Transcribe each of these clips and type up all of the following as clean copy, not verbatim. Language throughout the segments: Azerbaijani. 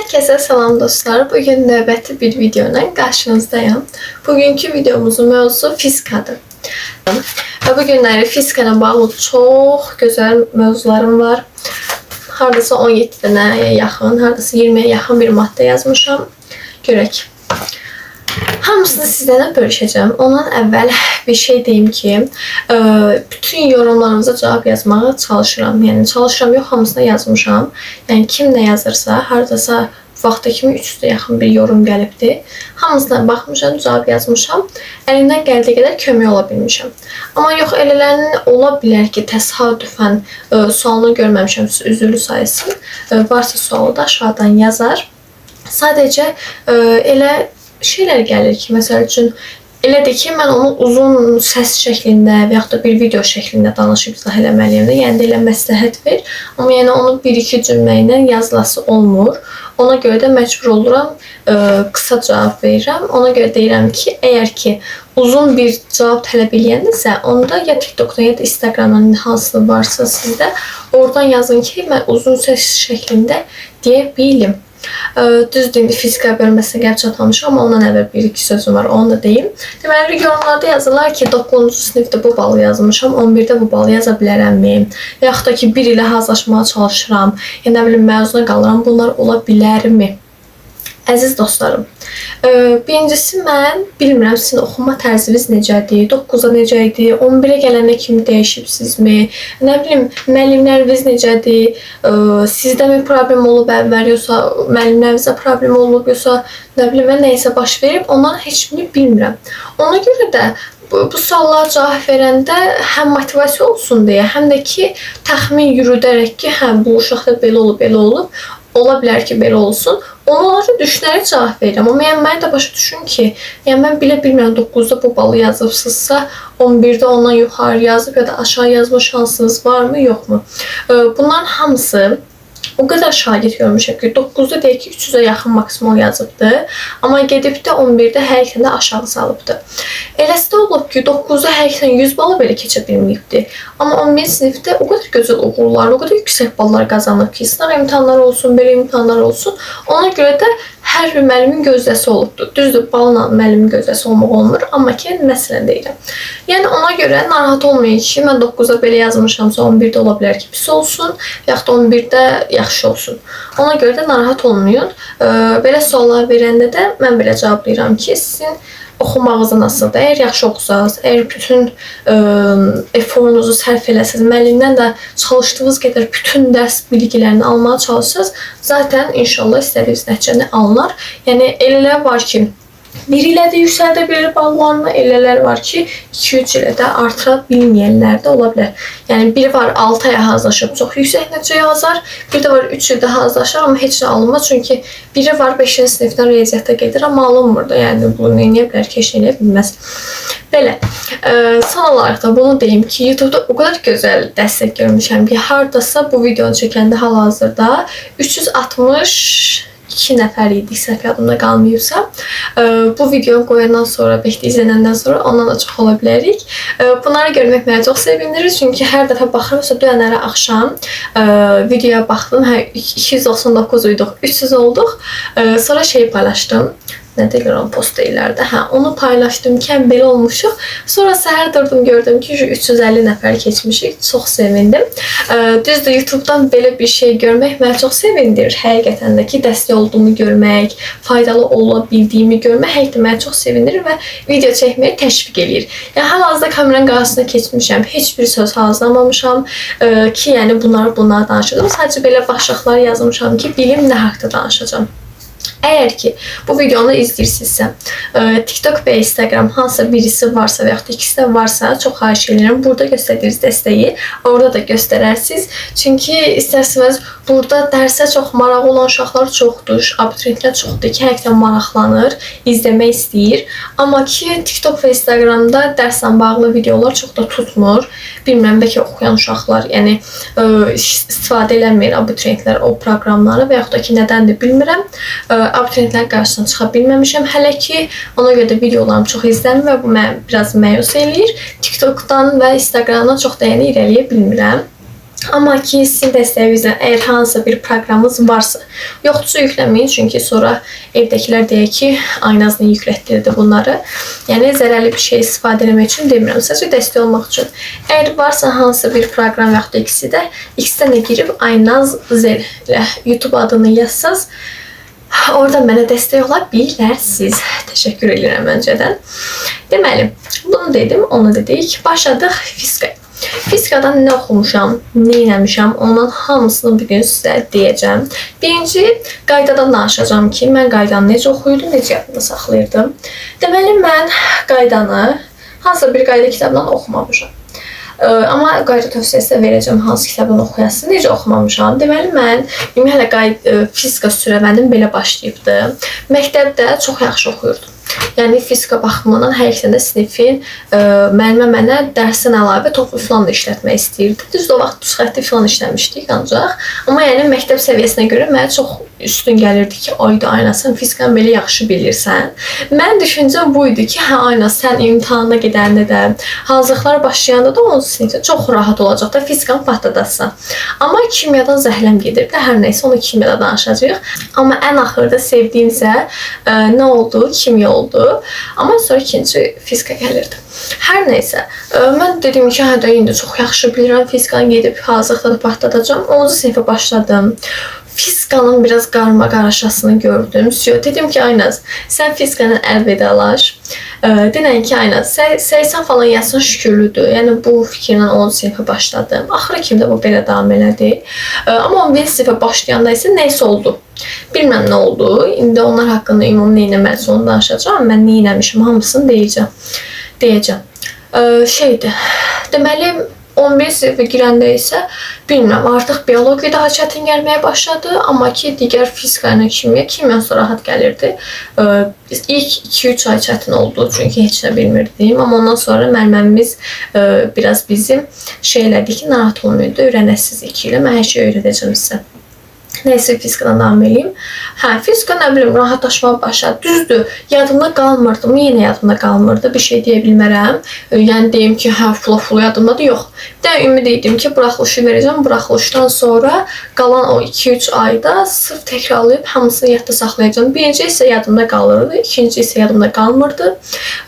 Herkese salam dostlar. Bugün növbəti bir video ilə qarşınızdayım. Bugünkü videomuzun mövzusu fizikadır. Və bu günləri fizika ilə bağlı çox gözəl mövzularım var. Hardasa 17 dənəyə yaxın, hardasa 20-yə yaxın bir maddə yazmışam. Görək. Hamısını sizlərlə bölüşəcəm. Ondan əvvəl bir şey deyim ki, bütün yorumlarınıza cavab yazmağa çalışıram. Yəni çalışıram, yox, hamısına yazmışam. Yəni kim nə yazırsa, hardasa vaxta kimi 300-ə yaxın bir yorum gəlibdi. Hamısına baxmışam, cavab yazmışam. Əlimdən gəldiyi qədər kömək ola bilmişəm. Amma yox, elələrinin ola bilər ki, təsadüfən sualını görməmişəm, üzürlü sayılsın. Varsa sualı da aşağıdan yazar. Sadəcə elə şeylər gəlir ki, məsəl üçün elədir ki, mən onu uzun səs şəklində və yaxud da bir video şəklində danışıb izah eləməliyəm də. Yəni də elə məsləhət ver. Amma yəni onu bir-iki cümlə ilə yazılası olmur. Ona görə də məcbur oluram, qısa cavab verirəm. Ona görə deyirəm ki, əgər ki uzun bir cavab tələb eləyəndirsə, onda ya TikTokdan ya da Instagramdan hansı varsa sizdə, oradan yazın ki, mən uzun səs şəklində deyə bilim. Düzdür, indi fizika bölməsinə gəlib çatmamışam, amma ondan əvvəl bir-iki sözüm var, onu da deyim. Deməli, yorumlarda yazırlar ki, 9-cu sinifdə bu balı yazmışam, 11-də bu balı yaza bilərəmmi? Və yaxud da ki, bir ilə hazırlaşmağa çalışıram, ya nə bilim, məzuna qalıram, bunlar ola bilərmi? Əziz dostlarım, birincisi mən bilmirəm sizin oxuma tərziniz necədir, 9-a necə idi, 11-ə gələndə kimi dəyişibsizmi, nə bilim, müəllimləriniz necədir, sizdəmi problem olub əvvəl, yoxsa müəllimlərinizə problem olub, yoxsa nə bilim, nə isə baş verib, onların heç birini bilmirəm. Ona görə də bu suallara cavab verəndə həm motivasiya olsun deyə, həm də ki, təxmin yürüdərək ki, hə, bu uşaqda belə olub, belə olub, ola bilər ki, belə olsun. Onlara düşünərək cavab verirəm. Amma yəni mənə də başa düşün ki, yəni mən bilə bilmirəm 9-da bu balı yazıbsınızsa, 11-də ondan yuxarı yazıb ya da aşağı yazma şansınız varmı, yoxmu? Bunların hamısı o qədər şagird görmüşəm ki, 9-da deyək ki, 300-ə yaxın maksimal yazıbdı, amma gedib də 11-də həqiqətən də aşağı salıbdı. Eləsi də olub ki, 9-da həqiqətən 100 balı belə keçə bilməyibdi. Amma 11-ci sinifdə o qədər gözəl uğurlar, o qədər yüksək ballar qazanıb ki, sınaq imtahanları olsun, belə imtahanlar olsun. Ona görə də hər bir müəllimin gözdəsi olubdu. Düzdür, balla müəllimin gözdəsi olmaq olmur, amma ki, məsələn deyirəm. Yəni ona görə narahat olmayın ki, mən 9-da belə yazmışamsa 11-də ola bilər ki, pis olsun, yaxud da 11-də yaxşı olsun. Ona görə də narahat olmayın. Belə suallar verəndə də mən belə cavablayıram ki, sizin oxumağınızdan asılıdır. Əgər yaxşı oxusanız, əgər bütün eforunuzu sərf eləsəniz, müəllimdən də çalışdığınız qədər bütün dərs bilgilərini almağa çalışsanız, zaten inşallah istədiyiniz nəticəni alınar. Yəni elələr var ki, bir ilə də yüksəldə bilir ballarını, elələr var ki, 2-3 ilə də artıra bilməyənlər də ola bilər. Yəni biri var 6 aya hazırlaşıb çox yüksək nəticə yazar, bir də var 3 ildə hazırlaşar, amma heç nə alınmaz. Çünki biri var 5-ci sinifdən riyaziyyatda gedir, amma alınmır da. Yəni bunu nə edə bilər ki, heç nə edə bilməz. Belə, son olaraq da bunu deyim ki, YouTube'da o qədər gözəl dəstək görmüşəm ki, hardasa bu videonu çəkəndə hal-hazırda 362 nəfər idik, səhv yadımda qalmayıbsa. Bu videonu qoyandan sonra, bəlkə də izlənəndən sonra ondan da çox ola bilərik. Bunları görmək məni çox sevindirir. Çünki hər dəfə baxıram, məsələn, dünənlərə axşam videoya baxdım, hə, 299 uyduq, 300 olduq. Sonra şey paylaşdım. Nə deyirlər onu, post deyirlər də. Hə, onu paylaşdım ki, həm belə olmuşuq. Sonra səhər durdum, gördüm ki, 350 nəfər keçmişik. Çox sevindim. Düzdür, YouTube'dan belə bir şey görmək məni çox sevindirir. Həqiqətən də ki, dəstək olduğumu görmək, faydalı ola bildiyimi görmək həqiqətən məni çox sevindirir və video çəkməyə təşviq eləyir. Yəni, hal-hazırda kameranın qarşısına keçmişəm, heç bir söz hazırlamamışam ki, yəni bunları danışacağım. Sadəcə belə başlıqlar yazmışam ki, bilim nə haqda danışacağam. Əgər ki, bu videonu izləyirsinizsə, TikTok və Instagram hansısa birisi varsa və yaxud da ikisi də varsa, çox xahiş edirəm, burada göstərdiyiniz dəstəyi orada da göstərərsiniz. Çünki istərsiniz, burada dərsə çox marağı olan uşaqlar çoxdur, abituriyentlər çoxdur ki, həqiqətən maraqlanır, izləmək istəyir. Amma ki, TikTok və Instagramda dərslə bağlı videolar çox da tutmur. Bilmirəm, bəlkə oxuyan uşaqlar, yəni istifadə eləmir abituriyentlər o proqramları və yaxud da ki, nədəndir bilmirəm. Abituriyentlər qarşısına çıxa bilməmişəm hələ ki. Ona görə də videolarım çox izlənmir və bu məni biraz məyus eləyir. TikTokdan və Instagramdan çox da yəni irəliyə bilmirəm. Amma ki, sizin dəstəyinizlə əgər hansısa bir proqramınız varsa, yoxdursa yükləməyin, çünki sonra evdəkilər deyir ki, Aynaz nə yüklətdirdi bunları. Yəni zərərli bir şey istifadə etmək üçün demirəm, sadəcə dəstək olmaq üçün. Əgər varsa hansısa bir proqram yaxud da ikisi də, ikisindən də girib Aynaz Z ilə YouTube adını yazsaz, oradan mənə dəstək ola bilərsiniz. Təşəkkür edirəm öncədən. Deməli, bunu dedim, onu dedik. Başladıq fizika. Fizikadan nə oxumuşam, nə eləmişəm, ondan hamısını bu gün sizə deyəcəm. Birinci qaydadan danışacağam ki, mən qaydanı necə oxuyurdum, necə yadımda saxlayırdım. Deməli, mən qaydanı hansısa bir qayda kitabından oxumamışam. Amma qayda tövsiyəsi də verəcəm hansı kitabdan oxuyasınız, necə oxumamışam. Deməli, mən ümumiyyətlə fizika sürəvəndim belə başlayıbdı. Məktəbdə çox yaxşı oxuyurdum. Yəni fizika baxımından həqiqətən də sinifin müəllimə mənə dərsdən əlavə toplu filan da işlətmək istəyirdi. Düzdür, o vaxt düz xətti filan işləmişdik ancaq. Amma yəni məktəb səviyyəsinə görə mənə çox üstün gəlirdi ki, ayda Aynaz, sən fizikanı belə yaxşı bilirsən. Mənim düşüncəm bu idi ki, hə Aynaz, sən imtahana gedəndə də, hazırlıqlar başlayanda da 10-cu sinifdə çox rahat olacaq da fizikanı patladasan. Amma kimyadan zəhləm gedirdi. Hər nəysə, onu kimyada danışacağıq. Amma ən axırda sevdiyimsə nə oldu? Kimya oldu. Amma sonra ikinci fizika gəlirdi. Hər nəysə, mən dedim ki, hə də indi çox yaxşı bilirəm, fizikanı gedib hazırlıqda da partladacağam. 10-cu sinifə başladım. Fizikanın biraz qarma-qarışasını gördüm. Dedim ki, Aynaz, sən fizikanın əlvedalaş. Denən ki, Aynaz, 80 falan yazsan şükürlüdür. Yəni, bu fikirlə 10-cu sinifə başladım. Axıra kimi də bu belə davam elədi. Amma 11-ci sinifə başlayanda isə nəsə oldu. Bilməm nə oldu. İndi onlar haqqında ümumi nə eləməlisə onu danışacağam. Mən nə eləmişim, hamısını deyəcəm. Deməli, 11-ci sinifə girəndə isə bilmirəm, artıq biologiya daha çətin gəlməyə başladı, amma ki, digər fizika ilə kimya sonra rahat gəlirdi. İlk 2-3 ay çətin oldu, çünki heç nə bilmirdim, amma ondan sonra müəllimimiz biraz bizim şey elədi ki, narahat olmayın, öyrənəsiniz 2 ilə, mən hər şeyi öyrədəcəm sizə. Nəysə, fizikadan davam eləyim. Hə, fizika nə bilim, rahatlaşmağa başladı. Düzdür, yadımda qalmırdı mı? Yenə yadımda qalmırdı. Bir şey deyə bilmərəm. Yəni, deyim ki, hə, fula-fula yadımdadır. Yox. Bir də ümid edim ki, buraxılışı verəcəm. Buraxılışdan sonra qalan o 2-3 ayda sırf təkrarlayıb hamısını yadda saxlayacağam. Birinci isə yadımda qalırdı, ikinci isə yadımda qalmırdı.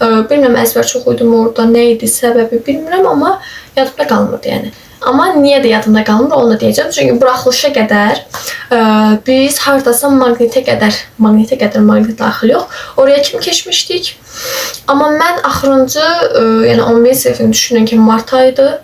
Bilmirəm, əzbər çox uydum orada, nə idi səbəbi bilmirəm, amma yadımda qalmırdı yəni. Amma niyə də yadımda qalmır, onu da deyəcəm. Çünki buraxılışa qədər biz hardasa maqnitə qədər maqnit daxil yox, oraya kimi keçmişdik. Amma mən axırıncı, yəni 11 sinifini düşünün ki, mart ayıdır.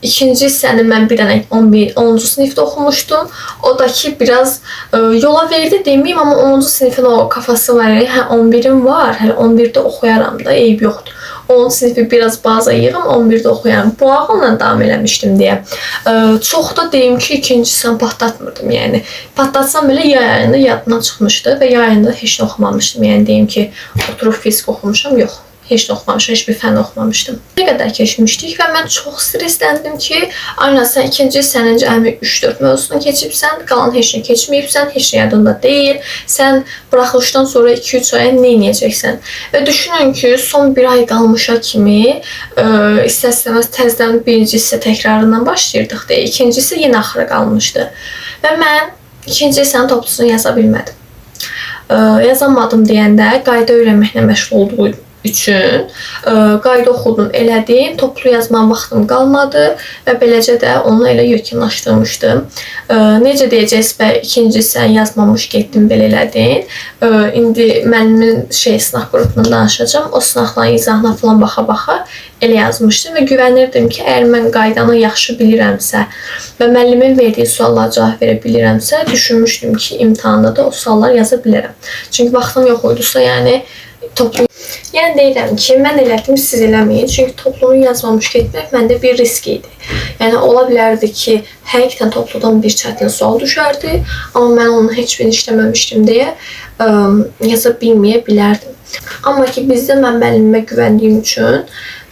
İkinci hissəni mən bir dənə 10-cu sinifdə oxumuşdum. O da ki, biraz yola verdi deməyim, amma 10-cu sinifin o kafası var, hə 11-im var, hələ 11-də oxuyaram da, eyb yoxdur. 10-cu sinifi biraz baza yığım, 11-də oxuyaram. Bu ağılla davam eləmişdim deyə. Çox da deyim ki, ikinci hissəni patlatmırdım. Yəni, patlatsam belə yay ayında yadından çıxmışdı və yay ayında heç nə oxumamışdım. Yəni, deyim ki, oturub fizik oxumuşam, yox. Heç nə oxumamışam, heç bir fən oxumamışdım. Nə qədər keçmişdik və mən çox stresləndim ki, Aynaz, sən ikinci hissənin cəmi 3-4 mövzusunu keçibsən, qalan heç nə keçməyibsən, heç nə yadında deyil. Sən buraxılışdan sonra 2-3 aya nə eləyəcəksən? Və düşünün ki, son bir ay qalmışa kimi istər-istəməz təzədən birinci hissə təkrarından başlayırdıq deyə, ikinci hissə yenə axıra qalmışdı. Və mən ikinci hissənin toplusunu yaza bilmədim. Yazamadım deyəndə qayda öyrənməklə məşğul olduğu üçün qayda oxudum, elədim, toplu yazma vaxtım qalmadı və beləcə də onu elə yekunlaşdırmışdım. Necə deyəcəksiniz, bə, ikinci hissəni yazmamış getdim, belə elədin. İndi müəllimin sınaq qrupundan danışacağam. O sınaqların izahına falan baxa-baxa elə yazmışdım və güvənirdim ki, əgər mən qaydanı yaxşı bilirəmsə və müəllimin verdiyi suallara cavab verə bilirəmsə, düşünmüşdüm ki, imtahanda da o sualları yaza bilərəm. Çünki vaxtım yox idisə, yəni toplu. Yəni deyirəm ki, mən elədim, siz eləməyin. Çünki toplunu yazmamış getmək məndə bir risk idi. Yəni ola bilərdi ki, həqiqətən topludan bir çətin sual düşərdi, amma mən onu heç birini işləməmişdim deyə yaza bilməyə bilərdim. Amma ki, bizdə mən müəllimimə güvəndiyim üçün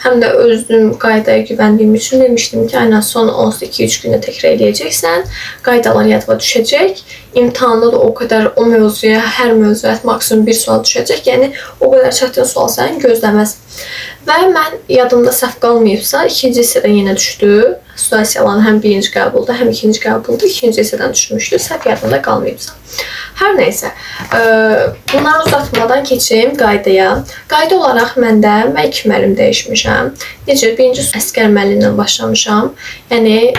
Həm də özüm qaydaya güvəndiyim üçün demişdim ki, aynen son 2-3 gündə təkrar eləyəcəksən, qaydalar yadıma düşəcək. İmtahanda da o qədər o mövzuya, hər mövzuya maksimum bir sual düşəcək. Yəni o qədər çətin sual səni gözləməz. Və mən yadımda səhv qalmayıbsa, ikinci hissədən yenə düşdü. Situasiyaların həm birinci qəbulda, həm ikinci qəbulda ikinci hissədən düşmüşdü. Səhv yadımda qalmayıbsa. Hər nəysə, bunları uzatmadan keçim qaydaya. Qayda olaraq məndə mən iki müəllim dəyişmişəm. Necə? Birinci Əsgər müəllimlə başlamışam. Yəni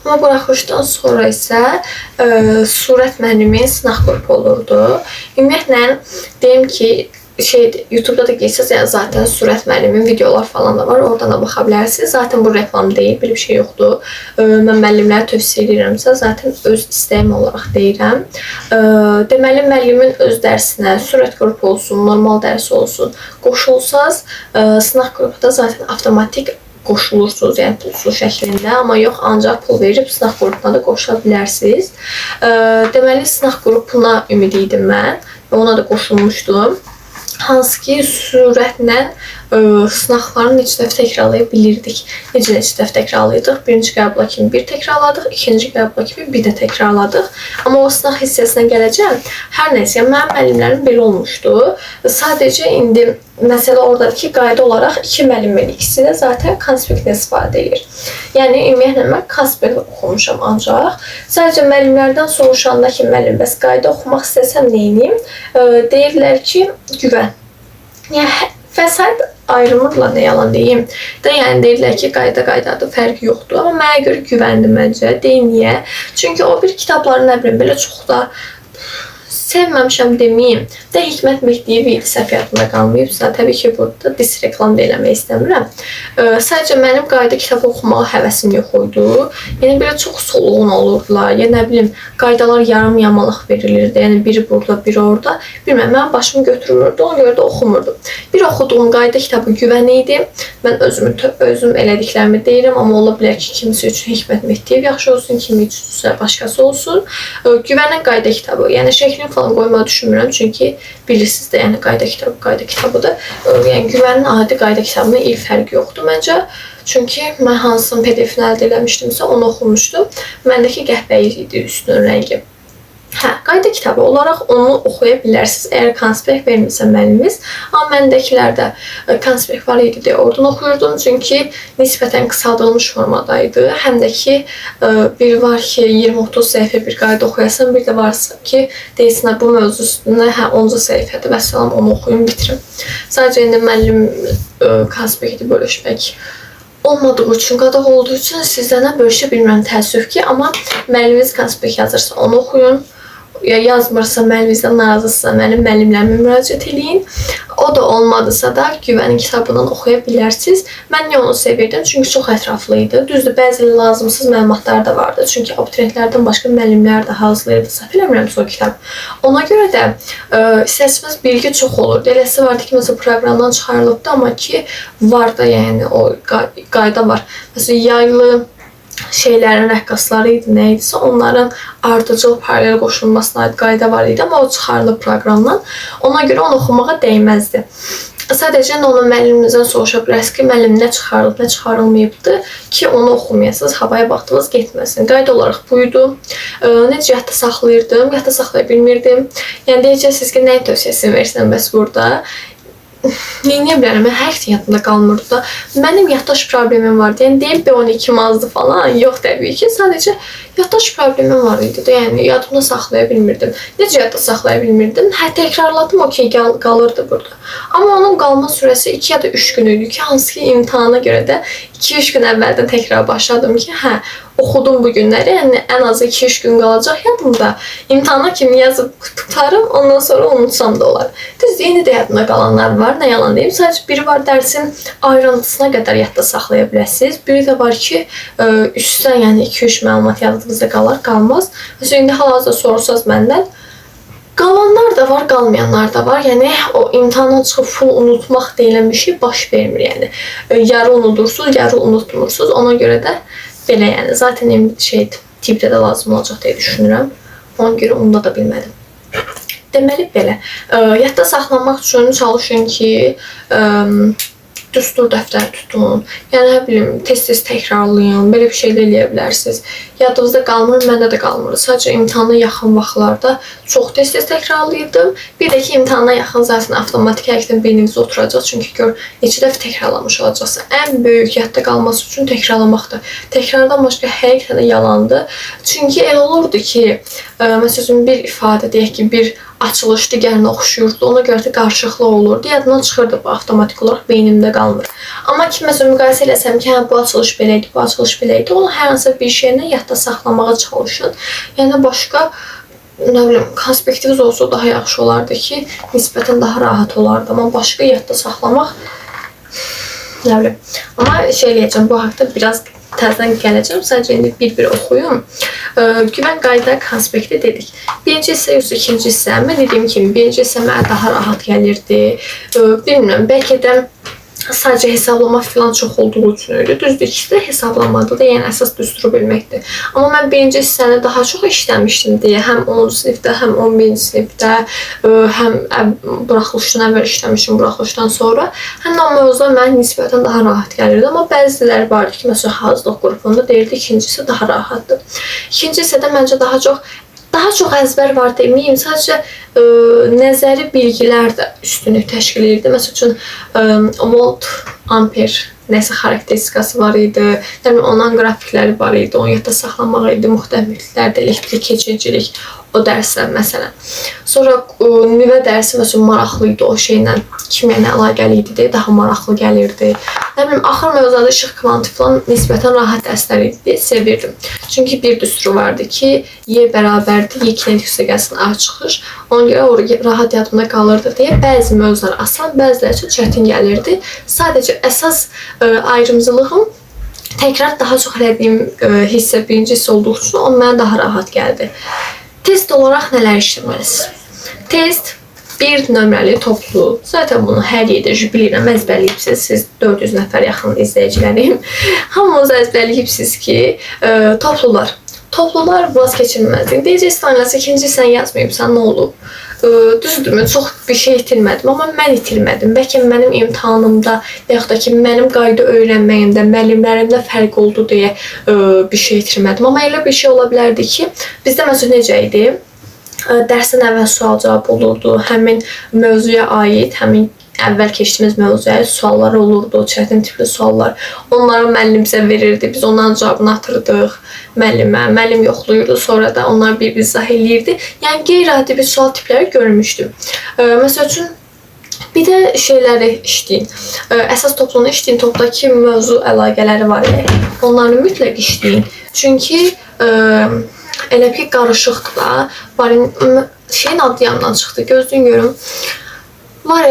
amma buraxılışdan sonra isə Surət müəllimin sınaq qrupu olurdu. Ümumiyyətlə deyim ki, YouTube-da da girsəz, yəni zaten Surət müəllimin videolar falan da var. Oradan da baxa bilərsiniz. Zaten bu reklam deyil, belə bir şey yoxdur. Mən müəllimlərə tövsiyə edirəmsə, zaten öz istəyim olaraq deyirəm. Deməli, müəllimin öz dərsinə, Surət qrupu olsun, normal dərsi olsun, qoşulsaz, sınaq qrupu da zaten avtomatik qoşulursunuz, yəni pulsuz şəklində, amma yox, ancaq pul verib sınaq qrupuna da qoşula bilərsiniz. Deməli, sınaq qrupuna ümid idim mən və ona da qoşulmuşdum. Hansı ki, sürətlə sınaqları neçə dəfə təkrarlaya bilirdik. Necə neçə dəfə təkrarlayırdıq? Birinci qəbula kimi bir təkrarladıq, ikinci qəbula kimi bir də təkrarladıq. Amma o sınaq hissəsinə gələcəm. Hər nəysə, mənim müəllimlərim belə olmuşdu. Sadəcə indi məsələ oradadır ki, qayda olaraq iki müəllimin ikisi də zaten konspektdən istifadə edir. Yəni, ümumiyyətlə, mən konspekt oxumuşam ancaq. Sadəcə müəllimlərdən soruşanda ki, müəllim, bəs qayda oxumaq istəsəm neyniyim? Deyirlər ki, güvən. Yəni, fəsad ayrılmırlar, nə yalan deyim. Da, yəni deyirlər ki, qayda qaydadır, fərqi yoxdur. Amma mənə görə güvəndim məncə. Deyim niyə? Çünki o bir kitabları, nə bilim, belə çox da sevməmişəm deməyim. Də Hikmət Mehdiyev idi, səhv yadımda qalmayıbsa, təbii ki, burada dis reklam da eləmək istəmirəm. Sadəcə mənim qayda kitabı oxumağa həvəsim yox idi. Yəni belə çox soluğun olurdular. Ya nə bilim, qaydalar yarım yamalaq verilirdi. Yəni biri burada, biri orada. Bilmirəm, mənim başımı götürmürdü, ona görə də oxumurdum. Bir oxuduğum qayda kitabı Güvən idi. Mən özüm elədiklərimi deyirəm, amma ola bilər ki, kimisi üçün Hikmət Mehdiyev yaxşı olsun, kimi üçünsə başqası olsun. Güvənin qayda kitabı, yəni şəklini falan qoymağı düşünmürəm, çünki bilirsiniz də, yəni qayda kitabı qayda kitabıdır. Yəni Güvənin adi qayda kitabının il fərqi yoxdur məncə. Çünki mən hansının PDF-ini əldə eləmişdimsə, onu oxumuşdum. Məndəki qəhvəyi idi üstünün rəngi. Hə, qayda kitabı olaraq onu oxuya bilərsiniz. Əgər konspekt vermirsə müəlliminiz. Amma məndəkilərdə konspekt var idi deyə oradan oxuyurdum. Çünki nisbətən qısaldılmış formadaydı. Həm də ki, bir var ki, 20-30 səhifə bir qayda oxuyasan, bir də varsa ki, deyirsin, bu mövzu üstünə hə, 10-cu səhifədir, vəssalam, onu oxuyum, bitirim. Sadəcə indi müəllim konspekti bölüşmək olmadığı üçün, qadaq olduğu üçün sizlərlə bölüşə bilmirəm təəssüf ki, amma müəlliminiz konspekt yazırsa onu oxuyun. Ya yazmırsa, müəlliminizdən narazısınızsa, mənim müəllimlərimə müraciət eləyin. O da olmadısa da Güvənin kitabından oxuya bilərsiniz. Mən niyə onu sevirdim? Çünki çox ətraflı idi. Düzdür, bəzi lazımsız məlumatlar da vardı. Çünki abituriyentlərdən başqa müəllimlər də hazırlayırdı. Səhv eləmirəmsə o kitab. Ona görə də istər-istəməz bilgi çox olurdu. Eləsi vardı ki, məsələn, proqramdan çıxarılıbdı, amma ki, var da, yəni o qayda var. Məsələn, yaylı şeylərin rəqqasları idi, nə idisə, onların ardıcıl paralel qoşulmasına aid qayda var idi, amma o çıxarılıb proqramdan. Ona görə onu oxumağa dəyməzdi. Sadəcə onu müəllimimizdən soruşa bilərsiniz ki, müəllim nə çıxarılıb, nə çıxarılmayıbdı ki, onu oxumayasınız, havaya baxdınız, getməsin. Qayda olaraq buydu. Necə yadda saxlayırdım, yadda saxlaya bilmirdim. Yəni deyəcəksiniz ki, nəyin tövsiyəsini versən bəs burada? Neyniyə bilərəm, mən həqiqətən yadımda qalmırdı da. Mənim yaddaş problemim vardı. Yəni deyim B12 azdı falan, yox təbii ki. Sadəcə yaddaş problemim var idi də. Yəni yadımda saxlaya bilmirdim. Necə yadda saxlaya bilmirdim? Hə, təkrarladım, okey, qalırdı burada. Amma onun qalma sürəsi 2 ya da 3 gün idi ki, hansı ki imtahana görə də 2-3 gün əvvəldən təkrar başladım ki, hə, oxudum bu günləri, yəni ən azı 2-3 gün qalacaq yadımda. İmtahana kimi yazıb tutarım, ondan sonra unutsam da olar. Düzdür, yenə də yadımda qalanlar var, nə yalan deyim. Sadəcə biri var dərsin ayrıntısına qədər yadda saxlaya biləsiniz. Biri də var ki, üstdən, yəni 2-3 məlumat yadınızda qalar, qalmaz. Məsələn, indi hal-hazırda soruşsaz məndən, qalanlar da var, qalmayanlar da var. Yəni o imtahana çıxıb full unutmaq deyilən bir şey baş vermir. Yəni yarı unudursunuz, yarı unutmursunuz. Ona görə də belə, yəni zaten tibdə də lazım olacaq deyə düşünürəm. Ona görə onda da bilmədim. Deməli belə. Yadda saxlamaq üçün çalışın ki, Düstur dəftər tutun. Yəni nə bilim, tez-tez təkrarlayın. Belə bir şey də eləyə bilərsiniz. Yadınızda qalmır, məndə də qalmır. Sadəcə imtahana yaxın vaxtlarda çox tez-tez təkrarlayırdım. Bir də ki, imtahana yaxın zaten avtomatik həqiqətən beyninizə oturacaq. Çünki gör neçə dəfə təkrarlamış olacaqsınız. Ən böyük yadda qalması üçün təkrarlamaqdır. Təkrardan başqa həqiqətən də yalandır. Çünki elə olurdu ki, məsəl üçün bir ifadə deyək ki, bir açılış digərinə oxşuyurdu. Ona görə də qarışıqlıq olurdu. Yadımdan çıxırdı bu avtomatik olaraq beynimdə qalmır. Amma ki, məsələn müqayisə eləsəm ki, hə, bu açılış belə idi, bu açılış belə idi, onu hər hansısa bir şeylə yadda saxlamağa çalışın. Yəni başqa nə bilim, konspektiniz olsa daha yaxşı olardı ki, nisbətən daha rahat olardı. Amma başqa yadda saxlamaq nə bilim. Amma şey eləyəcəm, bu haqda biraz təzədən gələcəm. Sadəcə indi bir-bir oxuyum. Güvən qayda konspekti dedik. Birinci hissə yoxsa ikinci hissə? Mən dediyim kimi birinci hissə mənə daha rahat gəlirdi. Bilmirəm, bəlkə də sadəcə hesablama filan çox olduğu üçün idi. Düzdür, ikisi də hesablamadır da, yəni əsas düsturu bilməkdir. Amma mən birinci hissəni daha çox işləmişdim deyə həm 10-cu sinifdə, həm 11-ci sinifdə, həm buraxılışdan əvvəl işləmişim, buraxılışdan sonra. Həm də o mövzular mənə nisbətən daha rahat gəlirdi. Amma bəziləri vardı ki, məsələn, hazırlıq qrupunda deyirdi, ikinci hissə daha rahatdır. İkinci hissədə məncə daha çox əzbər var deməyim, sadəcə nəzəri bilgilər də üstünlük təşkil edirdi. Məsəl üçün, volt, amper nəsə xarakteristikası var idi, nə bilim, onun qrafikləri var idi, onu yadda saxlamaq idi, müxtəlif mühitlərdə elektrik keçiricilik o dərslər məsələn. Sonra nüvə dərsi məsələn maraqlı idi, o şeylə kimya ilə əlaqəli idi deyə daha maraqlı gəlirdi. Nə bilim, axır mövzularda işıq kvantı falan nisbətən rahat dərslər idi deyə sevirdim. Çünki bir düsturu vardı ki, Y bərabərdir, Y kinetik üstə gəlsin A çıxış. Ona görə o rahat yadımda qalırdı deyə bəzi mövzular asan, bəziləri üçün çətin gəlirdi. Sadəcə əsas ayrımcılığım təkrar daha çox elədiyim hissə birinci hissə olduğu üçün o mənə daha rahat gəldi. Test olaraq nələr işləməlisiniz? Test bir nömrəli toplu. Zaten bunu hər yerdə bilirəm, əzbərləyibsiniz. Siz 400 nəfər yaxın izləyicilərim. Hamınız əzbərləyibsiniz ki, toplular. Toplular vazkeçilməzdir. Deyəcəksiniz, tanrısı, ikinci sən yazmayıbsan, nə olub? Düzdürmü? Çox bir şey itirmədim, amma mən itirmədim. Bəlkə mənim imtahanımda və yaxud da ki, mənim qayda öyrənməyimdə, müəllimlərimdə fərq oldu deyə bir şey itirmədim. Amma elə bir şey ola bilərdi ki, bizdə məsələn necə idi? Dərsdən əvvəl sual-cavab olurdu, həmin mövzuya aid, həmin əvvəl keçdiyimiz mövzuya aid suallar olurdu, çətin tipli suallar. Onları müəllim bizə verirdi, biz onların cavabını atırdıq müəllimə, müəllim yoxlayırdı, sonra da onlar bir-bir izah eləyirdi. Yəni qeyri-adi bir sual tipləri görmüşdüm. Məsəl üçün, bir də şeyləri işləyin. Əsas toplunu işləyin, topdakı mövzu əlaqələri var, onları mütləq işləyin. Çünki elə bir qarışıqdır da, var, şeyin adı yandan çıxdı, gözləyin görüm. Var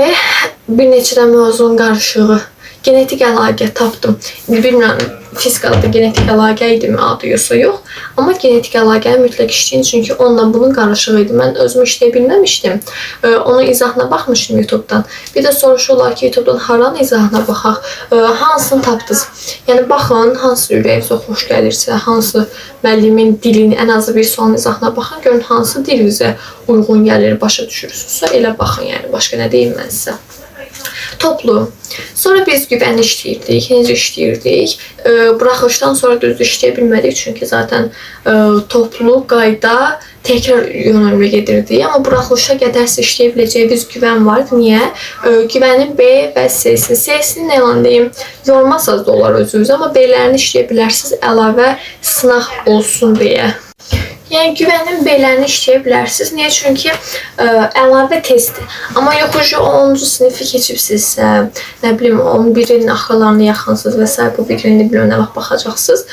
bir neçə də mövzunun qarışığı. Genetik əlaqə tapdım. İndi bilmirəm, fizikada genetik əlaqə idimi adı yoxsa yox. Amma genetik əlaqəni mütləq işləyin, çünki onunla bunun qarışığı idi. Mən özümü işləyə bilməmişdim. Onun izahına baxmışdım YouTube-dan. Bir də soruşurlar ki, YouTube-dan haranın izahına baxaq? Hansını tapdınız? Yəni baxın, hansı ürəyinizə xoş gəlirsə, hansı müəllimin dilini, ən azı bir sualın izahına baxın, görün hansı dilinizə uyğun gəlir, başa düşürsünüzsə, elə baxın, yəni başqa nə deyim mən sizə. Toplu. Sonra biz güvəni işləyirdik. Necə işləyirdik? Buraxılışdan sonra düz işləyə bilmədik. Çünki zaten toplu qayda təkrar yönəlimə gedirdi. Amma buraxılışa qədərsə işləyə biləcəyimiz güvən vardı. Niyə? Güvənin B və C-si. C-sini nə yalan deyim, yormasaz da olar özünüzü, amma B-lərini işləyə bilərsiniz əlavə sınaq olsun deyə. Yəni güvənin B-lərini işləyə bilərsiniz. Niyə? Çünki əlavə testdir. Amma yox, 10-cu sinifi keçibsinizsə, nə bilim, 11-in axırlarına yaxınsınız və s. bu videonu bilməm nə vaxt baxacaqsınız.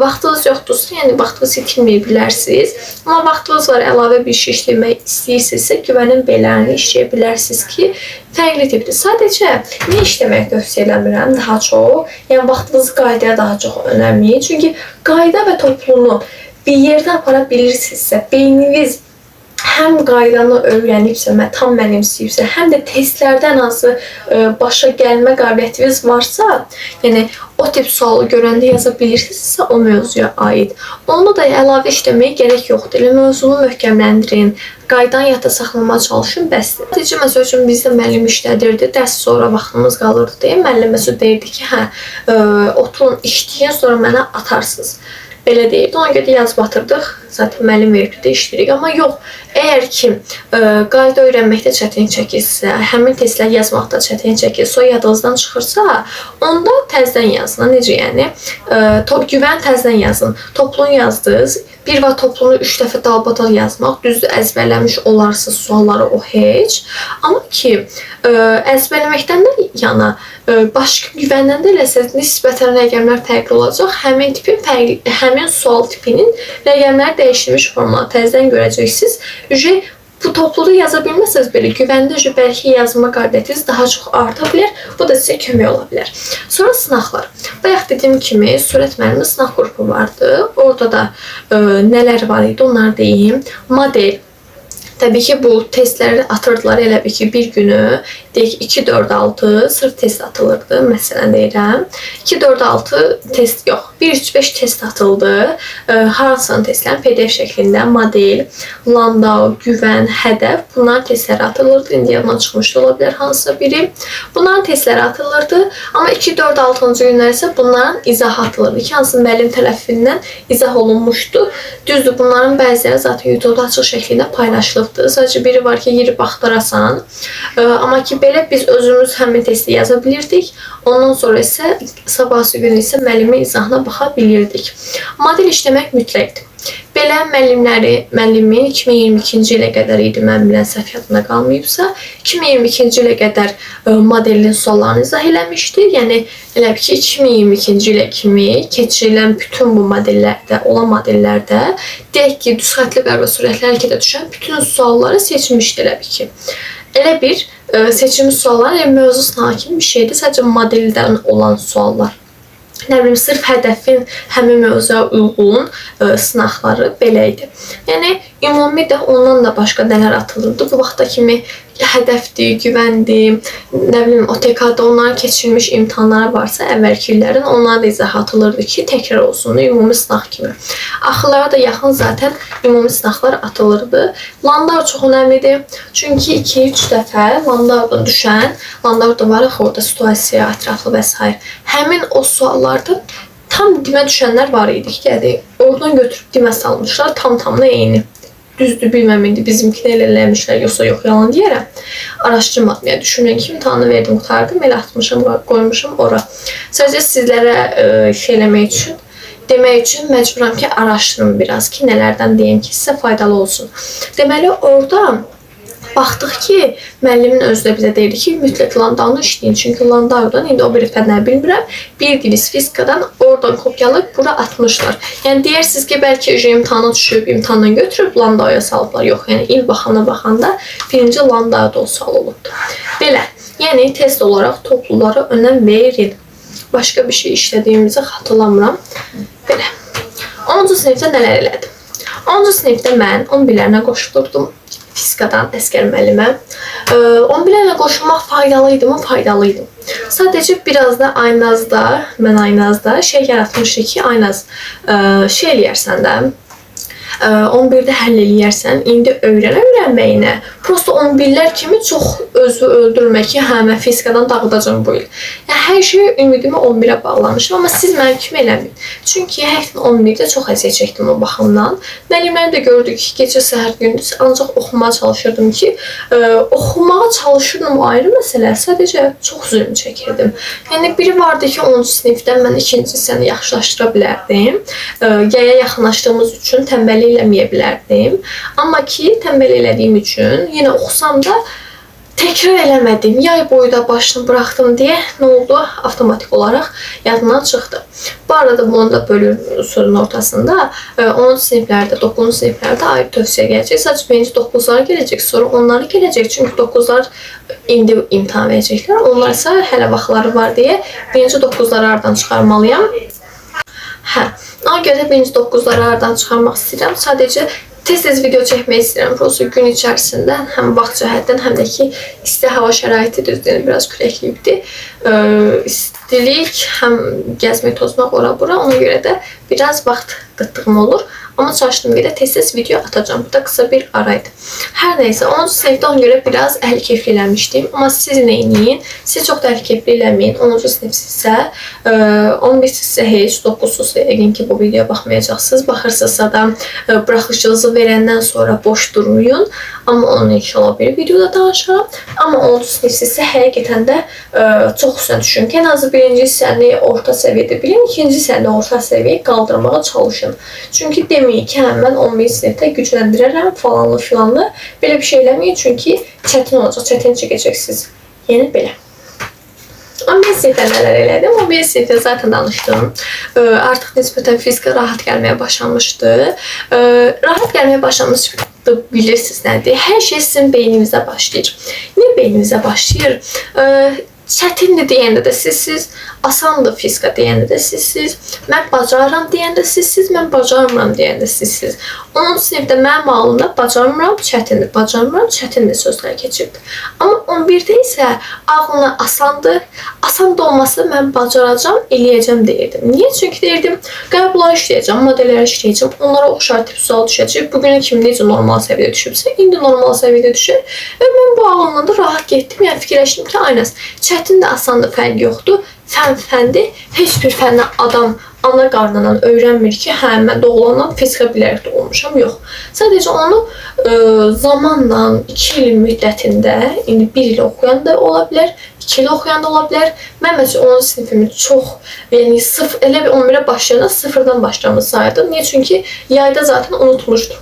Vaxtınız yoxdursa, yəni vaxtınızı itirməyə bilərsiniz. Amma vaxtınız var, əlavə bir şey işləmək istəyirsinizsə, güvənin B-lərini işləyə bilərsiniz ki, fərqli tipdir. Sadəcə, niyə işləməyi tövsiyə eləmirəm daha çox? Yəni vaxtınızı qaydaya daha çox önəmli. Çünki qayda və toplunu bir yerdə apara bilirsinizsə, beyniniz həm qaydanı öyrənibsə, tam mənimsəyibsə, həm də testlərdən hansı başa gəlmə qabiliyyətiniz varsa, yəni o tip sualı görəndə yaza bilirsinizsə o mövzuya aid. Onda da əlavə işləməyə gərək yoxdur. Elə mövzunu möhkəmləndirin, qaydanı yadda saxlamağa çalışın, bəsdir. Sadəcə məsəl üçün bizdə müəllim işlədirdi, dərs sonra vaxtımız qalırdı deyə müəllim məsəl deyirdi ki, hə, oturun, işləyin, sonra mənə atarsınız. Belə deyirdi. Ona görə də yazıb atırdıq. Zaten müəllim veribdi də işləyirik. Amma yox, əgər ki qayda öyrənməkdə çətinlik çəkirsə, həmin testlər yazmaqda çətinlik çəkirsə, o yadınızdan çıxırsa, onda təzədən yazın. Necə yəni? Güvən təzədən yazın. Toplunu yazdınız. Bir var toplunu 3 dəfə dalbadal yazmaq, düzdür, əzbərləmiş olarsınız sualları o heç. Amma ki, əzbərləməkdən də yana başqa güvəndən də eləsəniz nisbətən rəqəmlər fərqli olacaq. Həmin tipin fərqli, həmin sual tipinin rəqəmləri dəyişdirilmiş formada təzədən görəcəksiniz. Ücə bu topluda yaza bilməsəniz belə güvəndə ücə bəlkə yazma qabiliyyətiniz daha çox arta bilər. Bu da sizə kömək ola bilər. Sonra sınaqlar. Bayaq dediyim kimi Sürət müəllimin sınaq qrupu vardı. Orada da nələr var idi onları deyim. Model. Təbii ki, bu testləri atırdılar elə bil ki, bir günü, deyək 2, 4, 6 sırf test atılırdı, məsələn deyirəm. 2, 4, 6 test yox, 1, 3, 5 test atıldı. Hansının testlərin PDF şəklində model, Landau, güvən, hədəf, bunların testləri atılırdı. İndi yadımdan çıxmış da ola bilər hansısa biri. Bunların testləri atılırdı. Amma 2, 4, 6-cı günlər isə bunların izahı atılırdı ki, hansı müəllim tərəfindən izah olunmuşdu. Düzdür, bunların bəziləri zaten YouTube-da açıq şəklində paylaşılıbdır. Sadəcə biri var ki, yeri baxdırasan. Amma ki, belə biz özümüz həmin testi yaza bilirdik. Ondan sonra isə sabahsı günü isə müəllimin izahına baxa bilirdik. Model işləmək mütləqdir. Belə müəllimin 2022-ci ilə qədər idi, mən bilən səhv yadımda qalmayıbsa, 2022-ci ilə qədər modelin suallarını izah eləmişdi. Yəni elə ki, 2022-ci ilə kimi keçirilən bütün bu modellərdə, olan modellərdə, deyək ki, düz xətli bərabər sürətli hərəkətə düşən bütün sualları seçmişdi elə bir ki. Elə bir seçilmiş suallar, yəni mövzu sınağı kimi bir şeydir, sadəcə modeldən olan suallar. Nə bilim, sırf hədəfin həmin mövzuya uyğun sınaqları belə idi. Yəni, ümumi də ondan da başqa nələr atılırdı. Bu vaxta kimi hədəfdir, güvəndir, nə bilim, OTK-da onların keçirilmiş imtahanları varsa əvvəlki illərin, onlara da izah atılırdı ki, təkrar olsun ümumi sınaq kimi. Axırlara da yaxın zaten ümumi sınaqlar atılırdı. Landau çox önəmlidir. Çünki 2-3 dəfə Landaudan düşən, Landauda var axı orada situasiya, ətraflı və s. Həmin o suallarda tam dimə düşənlər var idi ki, yəni oradan götürüb dimə salmışlar, tam-tamına eyni. Düzdür, bilməm indi bizimkini elə eləmişlər, yoxsa yox, yalan deyərəm. Araşdırmadım, yəni düşünürəm ki, imtahanı verdim, qurtardım, elə atmışam, qoymuşam ora. Sadəcə sizlərə şey eləmək üçün, demək üçün məcburam ki, araşdırım biraz ki, nələrdən deyim ki, sizə faydalı olsun. Deməli, orada baxdıq ki, müəllimin özü də bizə deyirdi ki, mütləq Landaunu işləyin. Çünki Landaudan, indi o biri fənləri bilmirəm, bildiyiniz fizikadan oradan kopyalayıb bura atmışlar. Yəni deyirsiniz ki, bəlkə imtahana düşüb, imtahandan götürüb Landauya salıblar. Yox, yəni il baxana baxanda birinci Landauda o sual olubdur. Belə, yəni test olaraq toplulara önəm verin. Başqa bir şey işlədiyimizi xatırlamıram. Belə. 10-cu sinifdə nələr elədim? 10-cu sinifdə mən 11-lərlə qoşulurdum. Fizikadan Əskər müəllimə. 11-lərlə qoşulmaq faydalı idi mı? Faydalı idi. Sadəcə biraz da Aynazda, mən Aynazda şey yaratmışdı ki, Aynaz şey eləyərsən də, 11-də həll eləyərsən, indi öyrən öyrənməyinə. Prosto 11-lər kimi çox özü öldürmə ki, hə, mən fizikadan dağıdacam bu il. Yəni, hər şeyi ümidimi 11-ə bağlamışım, amma siz mənim kimi eləməyin. Çünki həqiqətən 11-də çox əziyyət çəkdim o baxımdan. Müəllimlərim də gördü ki, gecə səhər gündüz ancaq oxumağa çalışırdım ki, oxumağa çalışırdım o ayrı məsələ, sadəcə çox zülm çəkirdim. Yəni, biri vardı ki, 10-cu sinifdə mən ikinci hissəni yaxşılaşdıra bilərdim. Yaya yaxınlaşdığımız üçün tənbəllik eləməyə bilərdim. Amma ki, tənbəl elədiyim üçün yenə oxusam da təkrar eləmədim. Yay boyu da başını buraxdım deyə nə oldu? Avtomatik olaraq yadımdan çıxdı. Bu arada bunu da bölür sözün ortasında 10-cu siniflərdə, 9-cu siniflərdə ayrı tövsiyə gələcək. Sadəcə birinci 9-lar gələcək, sonra onları gələcək. Çünki 9-lar indi imtahan verəcəklər. Onlar isə hələ vaxtları var deyə birinci 9-ları aradan çıxarmalıyam. Hə, ona görə də birinci 9-ları aradan çıxarmaq istəyirəm. Sadəcə Tez-tez video çəkmək istəyirəm. Prosta gün içərisində həm vaxt cəhətdən, həm də ki isti hava şəraiti düzdür, biraz küləkliyibdir. İstilik, həm gəzmək, tozmaq ora bura. Ona görə də biraz vaxt qıtlığım olur. Amma çalışdığım qədər tez-tez video atacağım. Bu da qısa bir araydı. Hər nəysə, 10-cu sinifdə ona görə biraz əhli-keyfli eləmişdim. Amma siz neyləyin? Siz çox da əhli-keyfli eləməyin. 10-cu sinifsizsə, 11-sizsə heç, 9-suzsa yəqin ki bu videoya baxmayacaqsınız. Baxırsınızsa da buraxılışınızı verəndən sonra boş durmayın. Amma onun inşallah bir videoda danışaram. Amma 10-cu sinifsizsə həqiqətən də çox üstünə düşün ki, ən azı birinci hissəni orta səviyyədə bilin, ikinci hissəni orta səviyyəyə qaldırmağa çalışın. Çünki deməyin ki, hə, mən 11-ci sinifdə gücləndirərəm falanlı filanlı. Belə bir şey eləməyin, çünki çətin olacaq, çətin çəkəcəksiniz. Yəni belə. 11-ci sinifdə nələr elədim? 11-ci sinifdə zaten danışdım. Artıq nisbətən fizika rahat gəlməyə başlamışdı. Rahat gəlməyə başlamışdı, bilirsiniz nədir? Hər şey sizin beyninizə başlayır. Niyə beyninizə başlayır? Çətindir deyəndə də sizsiz, asandır fizika deyəndə də sizsiz, mən bacarıram deyəndə sizsiz, mən bacarmıram deyəndə sizsiz. 10-cu sinifdə mənim ağlımda bacarmıram, çətindir, bacarmıram, çətindir sözlər keçirdi. Amma 11-də isə ağlına asandır, asan da olmasa mən bacaracam, eləyəcəm deyirdim. Niyə? Çünki deyirdim, qəbula işləyəcəm, modellərə işləyəcəm, onlara oxşar tip sual düşəcək. Bugünə kimi necə normal səviyyədə düşübsə, indi normal səviyyədə düşər. Və mən bu ağlımla da rahat getdim. Yəni fikirləşdim ki, aynəs çətin də asan da fərqi yoxdur. Fən fəndir. Heç bir fənni adam ana qarnından öyrənmir ki, hə, mən doğulandan fizika bilərək doğulmuşam. Yox. Sadəcə onu zamanla 2 ilin müddətində, indi 1 il oxuyan da ola bilər, 2 il oxuyan da ola bilər. Mən məsələn 10-cu sinifimi çox, yəni elə bir 11-ə başlayanda sıfırdan başlamış saydım. Niyə? Çünki yayda zaten unutmuşdum.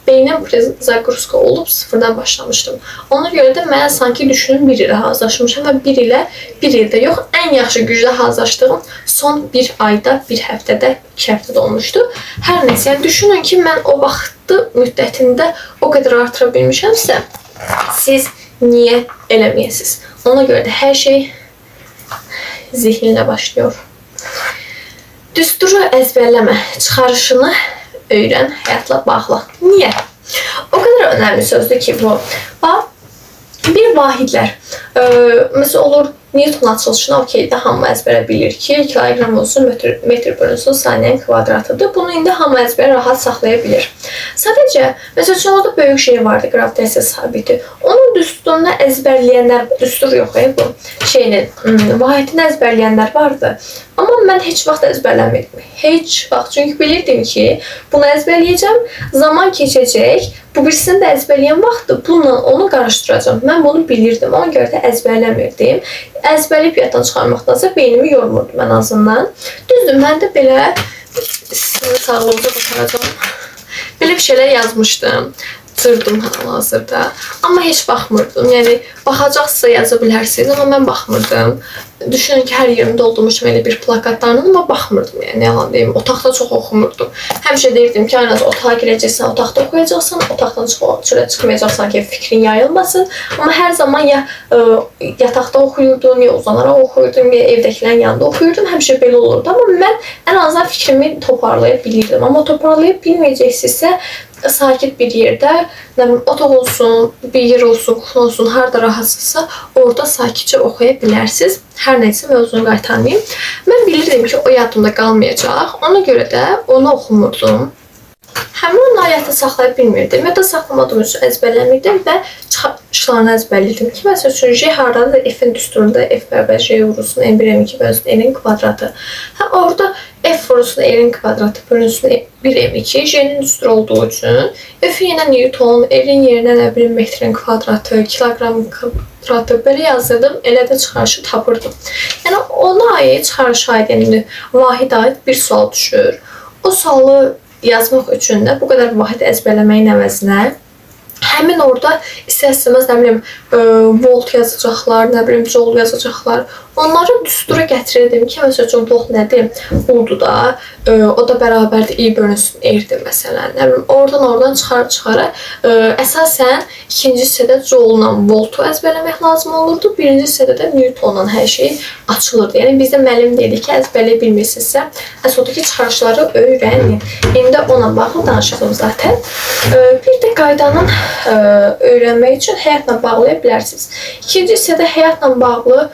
Beynim zagruska olub sıfırdan başlamışdım. Ona görə də mənə sanki düşünün bir ilə hazırlaşmışam və bir ilə, bir ildə yox, ən yaxşı gücdə hazırlaşdığım son bir ayda, bir həftədə, 2 həftədə olmuşdu. Hər nəsə, yəni düşünün ki, mən o vaxtı müddətində o qədər artıra bilmişəmsə, siz niyə eləməyəsiniz? Ona görə də hər şey zehninlə başlıyor. Düsturu əzbərləmə, çıxarışını öyrən, həyatla bağla. Niyə? O qədər önəmli sözdür ki bu. Bax, bir vahidlər. Məsələn, olur Newton açılışına okeydə hamı əzbərə bilir ki, kiloqram olsun, metr bölünsün, saniyənin kvadratıdır. Bunu indi hamı əzbərə rahat saxlaya bilir. Sadəcə, məsəl üçün, orada böyük şey vardı, qravitasiya sabiti. Onun düsturunu əzbərləyənlər, düstur yox, bu şeyini, vahidini əzbərləyənlər vardı. Amma mən heç vaxt əzbərləmirdim. Heç vaxt. Çünki bilirdim ki, bunu əzbərləyəcəm, zaman keçəcək, bu birisini də əzbərləyən vaxtı bununla onu qarışdıracağam. Mən bunu bilirdim, ona görə də əzbərləmirdim. Əzbərləyib yaddan çıxarmaqdansa beynimi yormurdum ən azından. Düzdür, mən də belə sizin sağlığınıza baxacağam. Belə bir şeylər yazmışdım. Cırdım hal-hazırda. Amma heç baxmırdım. Yəni, baxacaqsınızsa yaza bilərsiniz, amma mən baxmırdım. Düşünün ki, hər yerimi doldurmuşum elə bir plakatlarla, amma baxmırdım. Yəni, yalan deyim, otaqda çox oxumurdum. Həmişə deyirdim ki, aynı otağa girəcəksən, otaqda oxuyacaqsan, otaqdan çölə çıxmayacaqsan ki, fikrin yayılmasın. Amma hər zaman ya yataqda oxuyurdum, ya uzanaraq oxuyurdum, ya evdəkilərin yanında oxuyurdum. Həmişə belə olurdu. Amma mən ən azından fikrimi toparlaya bilirdim. Amma toparlaya bilməyəcəksinizsə, sakit bir yerdə, nə bilim, otaq olsun, bir yer olsun, kuxun olsun, harada rahatsızsa, orada sakitcə oxuya bilərsiniz. Hər nəysə, mövzunu qaytarmayayım. Mən bilirdim ki, o yadımda qalmayacaq. Ona görə də onu oxumurdum. Həmin onu yadda saxlaya bilmirdim. Yadda saxlamadığım üçün əzbərləmirdim və çıxarışlarını əzbərləyirdim ki, məsəl üçün, J hardadır? F-in düsturunda F bərabər J vurulsun, M1, M2 bölünsün, N-in kvadratı. Hə, orada F vurulsun, N-in kvadratı bölünsün, 1, M2, J-nin düsturu olduğu üçün F-in yerinə Newton, N-in yerinə nə bilim, metrin kvadratı, kiloqram kvadratı belə yazdırdım, elə də çıxarışı tapırdım. Yəni, ona aid, çıxarışa aid, yəni vahidə aid bir sual düşür. O sualı yazmaq üçün də bu qədər vahid əzbərləməyin əvəzinə həmin orada istər-istəməz, nə bilim, volt yazacaqlar, nə bilim, joule yazacaqlar. Onları düstura gətirirdim ki, məsəl üçün volt nədir? Budur da, o da bərabərdir I bölünsün R-dir məsələn. Nə bilim, oradan çıxara-çıxara əsasən ikinci hissədə Joule-la voltu əzbərləmək lazım olurdu. Birinci hissədə də Newtonla hər şey açılırdı. Yəni bizdə müəllim dedi ki, əzbərləyə bilmirsinizsə, əsas odur ki, çıxarışları öyrənin. İndi onunla bağlı danışacağım zaten. Bir də qaydanın öyrənmək üçün həyatla bağlaya bilərsiniz. İkinci hissədə həyatla bağlı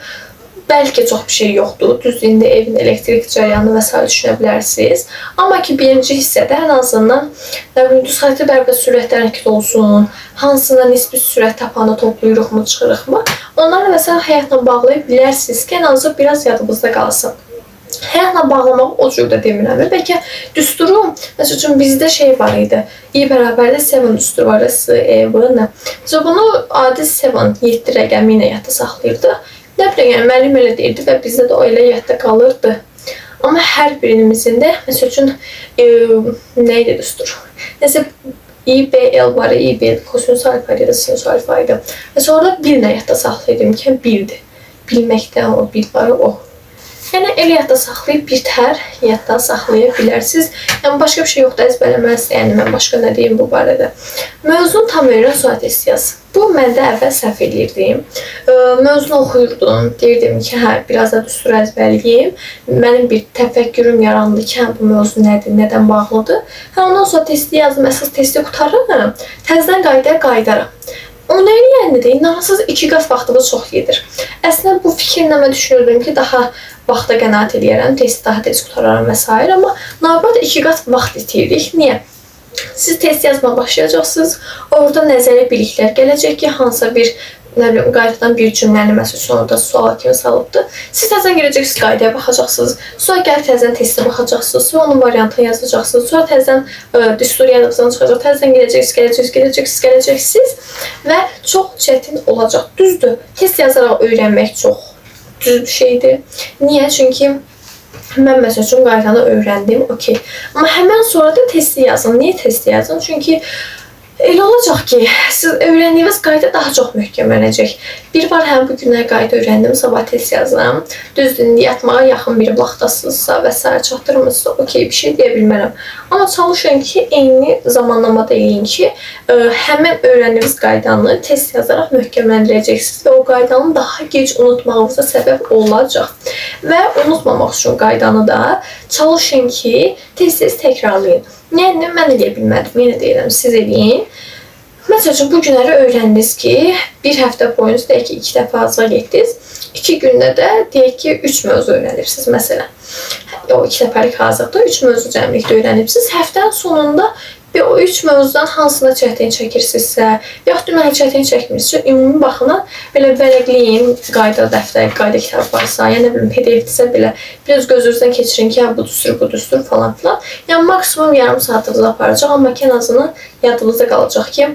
bəlkə çox bir şey yoxdur. Düz indi evin elektrik cərəyanı və s. düşünə bilərsiniz. Amma ki birinci hissədə ən azından nə bilim düz xətti bərabər sürətdə hərəkət olsun, hansına nisbi sürət tapanda toplayırıqmı, çıxırıqmı? Onları məsələn həyatla bağlaya bilərsiniz ki, ən azı biraz yadınızda qalsın. Həyatla bağlamaq o cür də demirəm. Bəlkə düsturu, məsəl üçün bizdə şey var idi. I bərabərdir 7 düsturu var, S, E, V, N. Məsələn bunu adi 7, 7 rəqəmi ilə yadda saxlayırdıq. Nə bilim, yəni müəllim elə deyirdi və bizdə də o elə yadda qalırdı. Amma hər birimizin də, məsəl üçün nə idi düstur? Nəsə I, B, L var, I, B, kosinüs alfa ya da sinüs alfa idi. Məsələn orada bir nə yadda saxlayırdım ki, birdir. Bilməkdən o bir var, o. Yəni elə yadda saxlayıb bir tər yadda saxlaya bilərsiniz. Yəni başqa bir şey yoxdur əzbərləməlisiniz. Yəni mən başqa nə deyim bu barədə. Mövzunu tam öyrən, sonra test yaz. Bu məndə əvvəl səhv eləyirdim. Mövzunu oxuyurdum. Deyirdim ki, hə, biraz da düstur əzbərləyim. Mənim bir təfəkkürüm yarandı ki, hə, bu mövzu nədir, nədən bağlıdır. Hə, ondan sonra testi yazdım, əsas testi qurtarıram. Təzədən qaydaya qayıdaram. Onu eləyəndə də inanırsınız 2 qat vaxtınız çox gedir. Əslində bu fikirlə mən düşünürdüm ki, daha vaxta qənaət eləyərəm, testi daha tez qurtararam və s. Amma növbət 2 qat vaxt itiririk. Niyə? Siz test yazmağa başlayacaqsınız. Orada nəzəri biliklər gələcək ki, hansısa bir nə bilim, qaydadan bir cümləni məsəl üçün orada sual kimi salıbdır. Siz təzədən girəcəksiniz, qaydaya baxacaqsınız. Sonra gəlib təzədən testə baxacaqsınız. Sonra onun variantını yazacaqsınız. Sonra təzədən düstur yadınızdan çıxacaq. Təzədən girəcəksiniz, gələcəksiniz, gələcəksiniz, gələcəksiniz və çox çətin olacaq. Düzdür, test yazaraq öyrənmək çox düz bir şeydir. Niyə? Çünki mən məsəl üçün qaydanı öyrəndim, okey. Amma həmən sonra da testi yazın. Niyə testi yazın? Çünki elə olacaq ki, siz öyrəndiyiniz qayda daha çox möhkəmlənəcək. Bir var, həm bu günlər qayda öyrəndim, sabah test yazıram. Düzdür, indi yatmağa yaxın bir vaxtdasınızsa və s. çatdırmırsınızsa, okey, bir şey deyə bilmərəm. Amma çalışın ki, eyni zamanlamada eləyin ki, həmən öyrəndiyiniz qaydanı test yazaraq möhkəmləndirəcəksiniz və o qaydanı daha gec unutmağınıza səbəb olacaq. Və unutmamaq üçün qaydanı da çalışın ki, tez-tez təkrarlayın. Yəni, mən eləyə bilmədim, yenə deyirəm, siz eləyin. Məsəl üçün, bu günləri öyrəndiniz ki, bir həftə boyunca deyək ki, 2 dəfə hazırlığa getdiniz. 2 gündə də deyək ki, 3 mövzu öyrənirsiniz, məsələn. O 2 dəfəlik hazırlıqda 3 mövzu cəmlikdə öyrənibsiniz. Həftənin sonunda bir o 3 mövzudan hansında çətin çəkirsinizsə, yaxud deməli çətin çəkmirsinizsə, ümumi baxımdan belə vərəqləyin, qayda dəftər, qayda kitabı varsa, ya nə bilim PDF-dirsə belə biraz gözünüzdən keçirin ki, hə, bu düstur, bu düstur falan filan. Yəni maksimum yarım saatınızı aparacaq, amma ki, ən azından yadınızda qalacaq ki,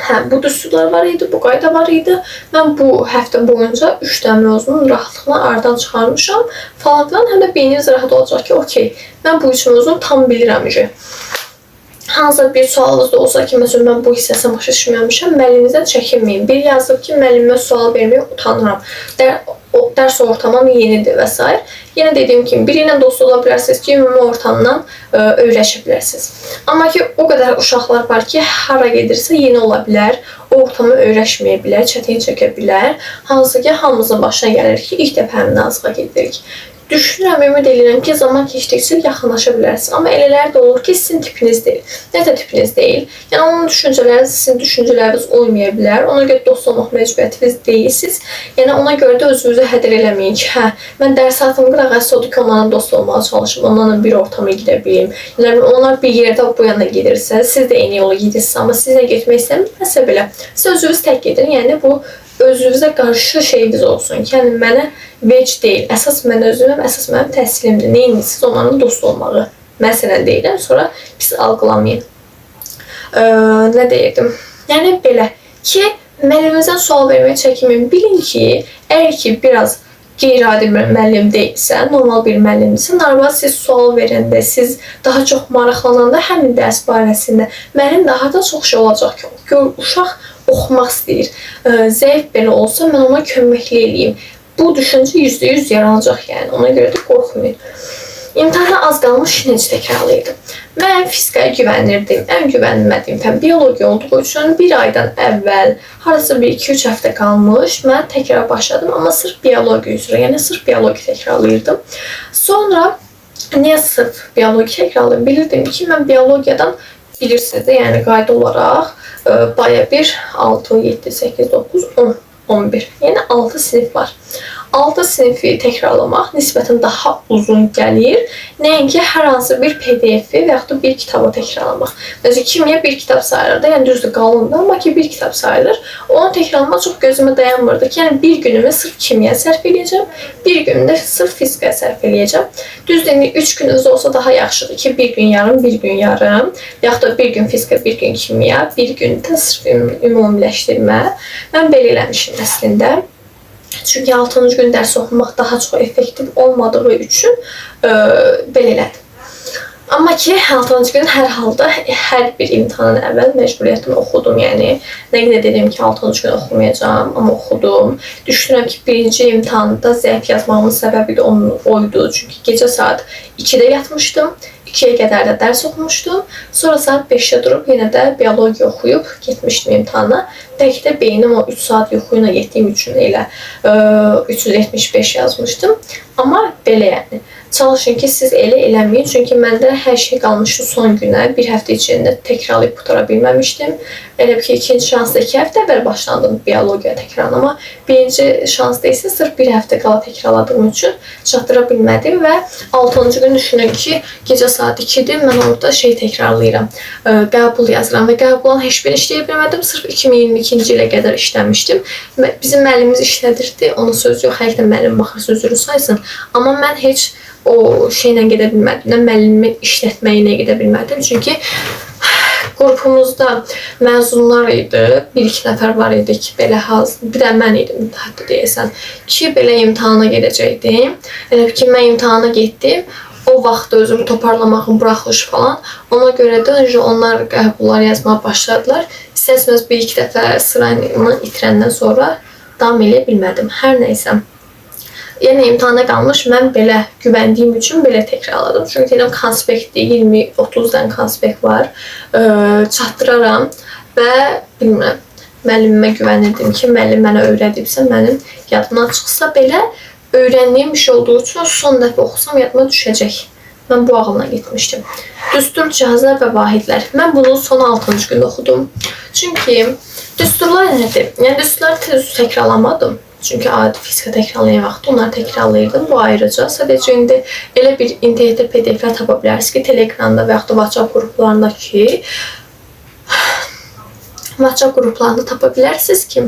hə, bu düsturlar var idi, bu qayda var idi. Mən bu həftə boyunca 3 dənə mövzunun rahatlıqla aradan çıxarmışam falan filan. Həm də beyniniz rahat olacaq ki, okey, mən bu 3 mövzunu tam bilirəm. Hansısa bir sualınız da olsa ki, məsələn, mən bu hissəsini başa düşməmişəm, müəlliminizdən çəkinməyin. Bir yazıb ki, müəllimə sual verməyə utanıram. Dərs ortamım yenidir və s. Yenə dediyim kimi, biri ilə dost ola bilərsiniz ki, ümumi ortamdan öyrəşə bilərsiniz. Amma ki, o qədər uşaqlar var ki, hara gedirsə yeni ola bilər, ortama öyrəşməyə bilər, çətin çəkə bilər. Hansı ki, hamımızın başına gəlir ki, ilk dəfə həmin hazırlığa gedirik. Düşünürəm, ümid edirəm ki, zaman keçdikcə yaxınlaşa bilərsiniz. Amma elələri də olur ki, sizin tipiniz deyil. Nə də tipiniz deyil. Yəni, onun düşüncələriniz, sizin düşüncələriniz olmaya bilər. Ona görə dost olmaq məcburiyyətiniz deyilsiniz. Yəni, ona görə də özünüzü hədər eləməyin ki, hə, mən dərs atım qırağa, odur ki, onlarla dost olmağa çalışım, onlarla bir ortama girə bilim. Yəni, onlar bir yerdə bu yana gedirsə, siz də eyni yola gedirsinizsə, amma sizinlə getmək istəmirsə belə, siz özünüz tək gedin. Yəni, bu özünüzə qarşı şeyiniz olsun ki, yəni mənə vec deyil, əsas mən özümüm, əsas mənim təhsilimdir. Neyinirsiniz onlarla dost olmağı? Məsələn deyirəm, sonra pis algılamayın. Nə deyirdim? Yəni belə ki, müəlliminizdən sual verməyə çəkinməyin. Bilin ki, əgər ki biraz qeyri-adi bir müəllim deyilsə, normal bir müəllimdirsə, normal siz sual verəndə, siz daha çox maraqlananda həmin dərs barəsində müəllim daha da çox şey olacaq ki, gör, uşaq oxumaq istəyir. Zəif belə olsa, mən ona köməklik eləyim. Bu düşüncə %100 yaranacaq yəni. Ona görə də qorxmayın. İmtahana az qalmış necə təkrarlayırdım? Mən fizikaya güvənirdim. Ən güvənmədiyim fən biologiya olduğu üçün bir aydan əvvəl, hardasa bir 2-3 həftə qalmış, mən təkrar başladım, amma sırf biologiya üzrə, yəni sırf biologiya təkrarlayırdım. Sonra niyə sırf biologiya təkrarlayırdım? Bilirdim ki, mən biologiyadan bilirsiniz də, yəni qayda olaraq baya bir 6, 7, 8, 9, 10, 11. Yəni 6 sinif var. 6 sinifi təkrarlamaq nisbətən daha uzun gəlir. Nəinki hər hansı bir PDF-i və yaxud da bir kitabı təkrarlamaq. Məsələn, kimya bir kitab sayılır da, yəni düzdür qalındır, amma ki bir kitab sayılır. Onu təkrarlamaq çox gözümə dayanmırdı ki, yəni bir günümü sırf kimyaya sərf eləyəcəm, bir günümü də sırf fizikaya sərf eləyəcəm. Düzdür, indi 3 gün özü olsa daha yaxşıdır ki, bir gün yarım, bir gün yarım, yaxud da bir gün fizika, bir gün kimya, bir gün də sırf ümumiləşdirmə. Mən belə eləmişim əslində. Çünki 6-cı gün dərs oxumaq daha çox effektiv olmadığı üçün belə elədim. Amma ki, 6-cı gün hər halda hər bir imtahandan əvvəl məcburiyyətdən oxudum. Yəni, nə qədər dedim ki, 6-cı gün oxumayacağam, amma oxudum. Düşünürəm ki, birinci imtahanda zəif yazmağımın səbəbi də onun oydu. Çünki gecə saat 2-də yatmışdım. 2-yə qədər də dərs oxumuşdum. Sonra saat 5-də durub yenə də biologiya oxuyub getmişdim imtahana. Bəlkə də beynim o 3 saat yuxu ilə getdiyim üçün elə 375 yazmışdım. Amma belə yəni. Çalışın ki, siz elə eləməyin. Çünki məndə hər şey qalmışdı son günə. Bir həftə içində təkrarlayıb qutara bilməmişdim. Elə ki, ikinci şansda 2 həftə əvvəl başlandım biologiya təkrarına. Amma birinci şansda isə sırf bir həftə qala təkrarladığım üçün çatdıra bilmədim və 6-cı gün düşünün ki, gecə saat 2-dir, mən orada şey təkrarlayıram, qəbul yazıram və qəbulun heç birini işləyə bilmədim. Sırf 2022-ci ilə qədər işləmişdim. Bizim müəllimimiz işlədirdi, onun sözü yox, həqiqətən müəllim baxır, sözünü saysın. Amma mən heç o şeylə gedə bilmədim, nə müəllimi işlətməyinə gedə bilmədim. Çünki qrupumuzda məzunlar idi, bir-iki nəfər var idi ki, belə hazır, bir də mən idim hətta deyəsən ki, belə imtahana gedəcəkdim. Elə ki, mən imtahana getdim, o vaxt özümü toparlamağım, buraxılış falan. Ona görə də onlar qəbullar yazmağa başladılar. İstər-istəməz bir-iki dəfə sıranı itirəndən sonra davam eləyə bilmədim. Hər nəysə. Yəni imtahana qalmış, mən belə güvəndiyim üçün belə təkrarladım. Çünki deyirəm, konspektdir, 20-30 dənə konspekt var. Çatdıraram və bilmirəm, müəllimimə güvənirdim ki, müəllim mənə öyrədibsə, mənim yadımdan çıxsa belə öyrəndiyim bir şey olduğu üçün son dəfə oxusam yadıma düşəcək. Mən bu ağılla getmişdim. Düstur, cihazlar və vahidlər. Mən bunu son 6-cı gündə oxudum. Çünki düsturlar nədir? Yəni düsturları tez təkrarlamadım. Çünki adi fizika təkrarlayan vaxtda onları təkrarlayırdım. Bu ayrıca. Sadəcə indi elə bir internetdə PDF-lər tapa bilərsiniz ki, Telegramda və yaxud da WhatsApp qruplarında ki, WhatsApp qruplarında tapa bilərsiniz ki,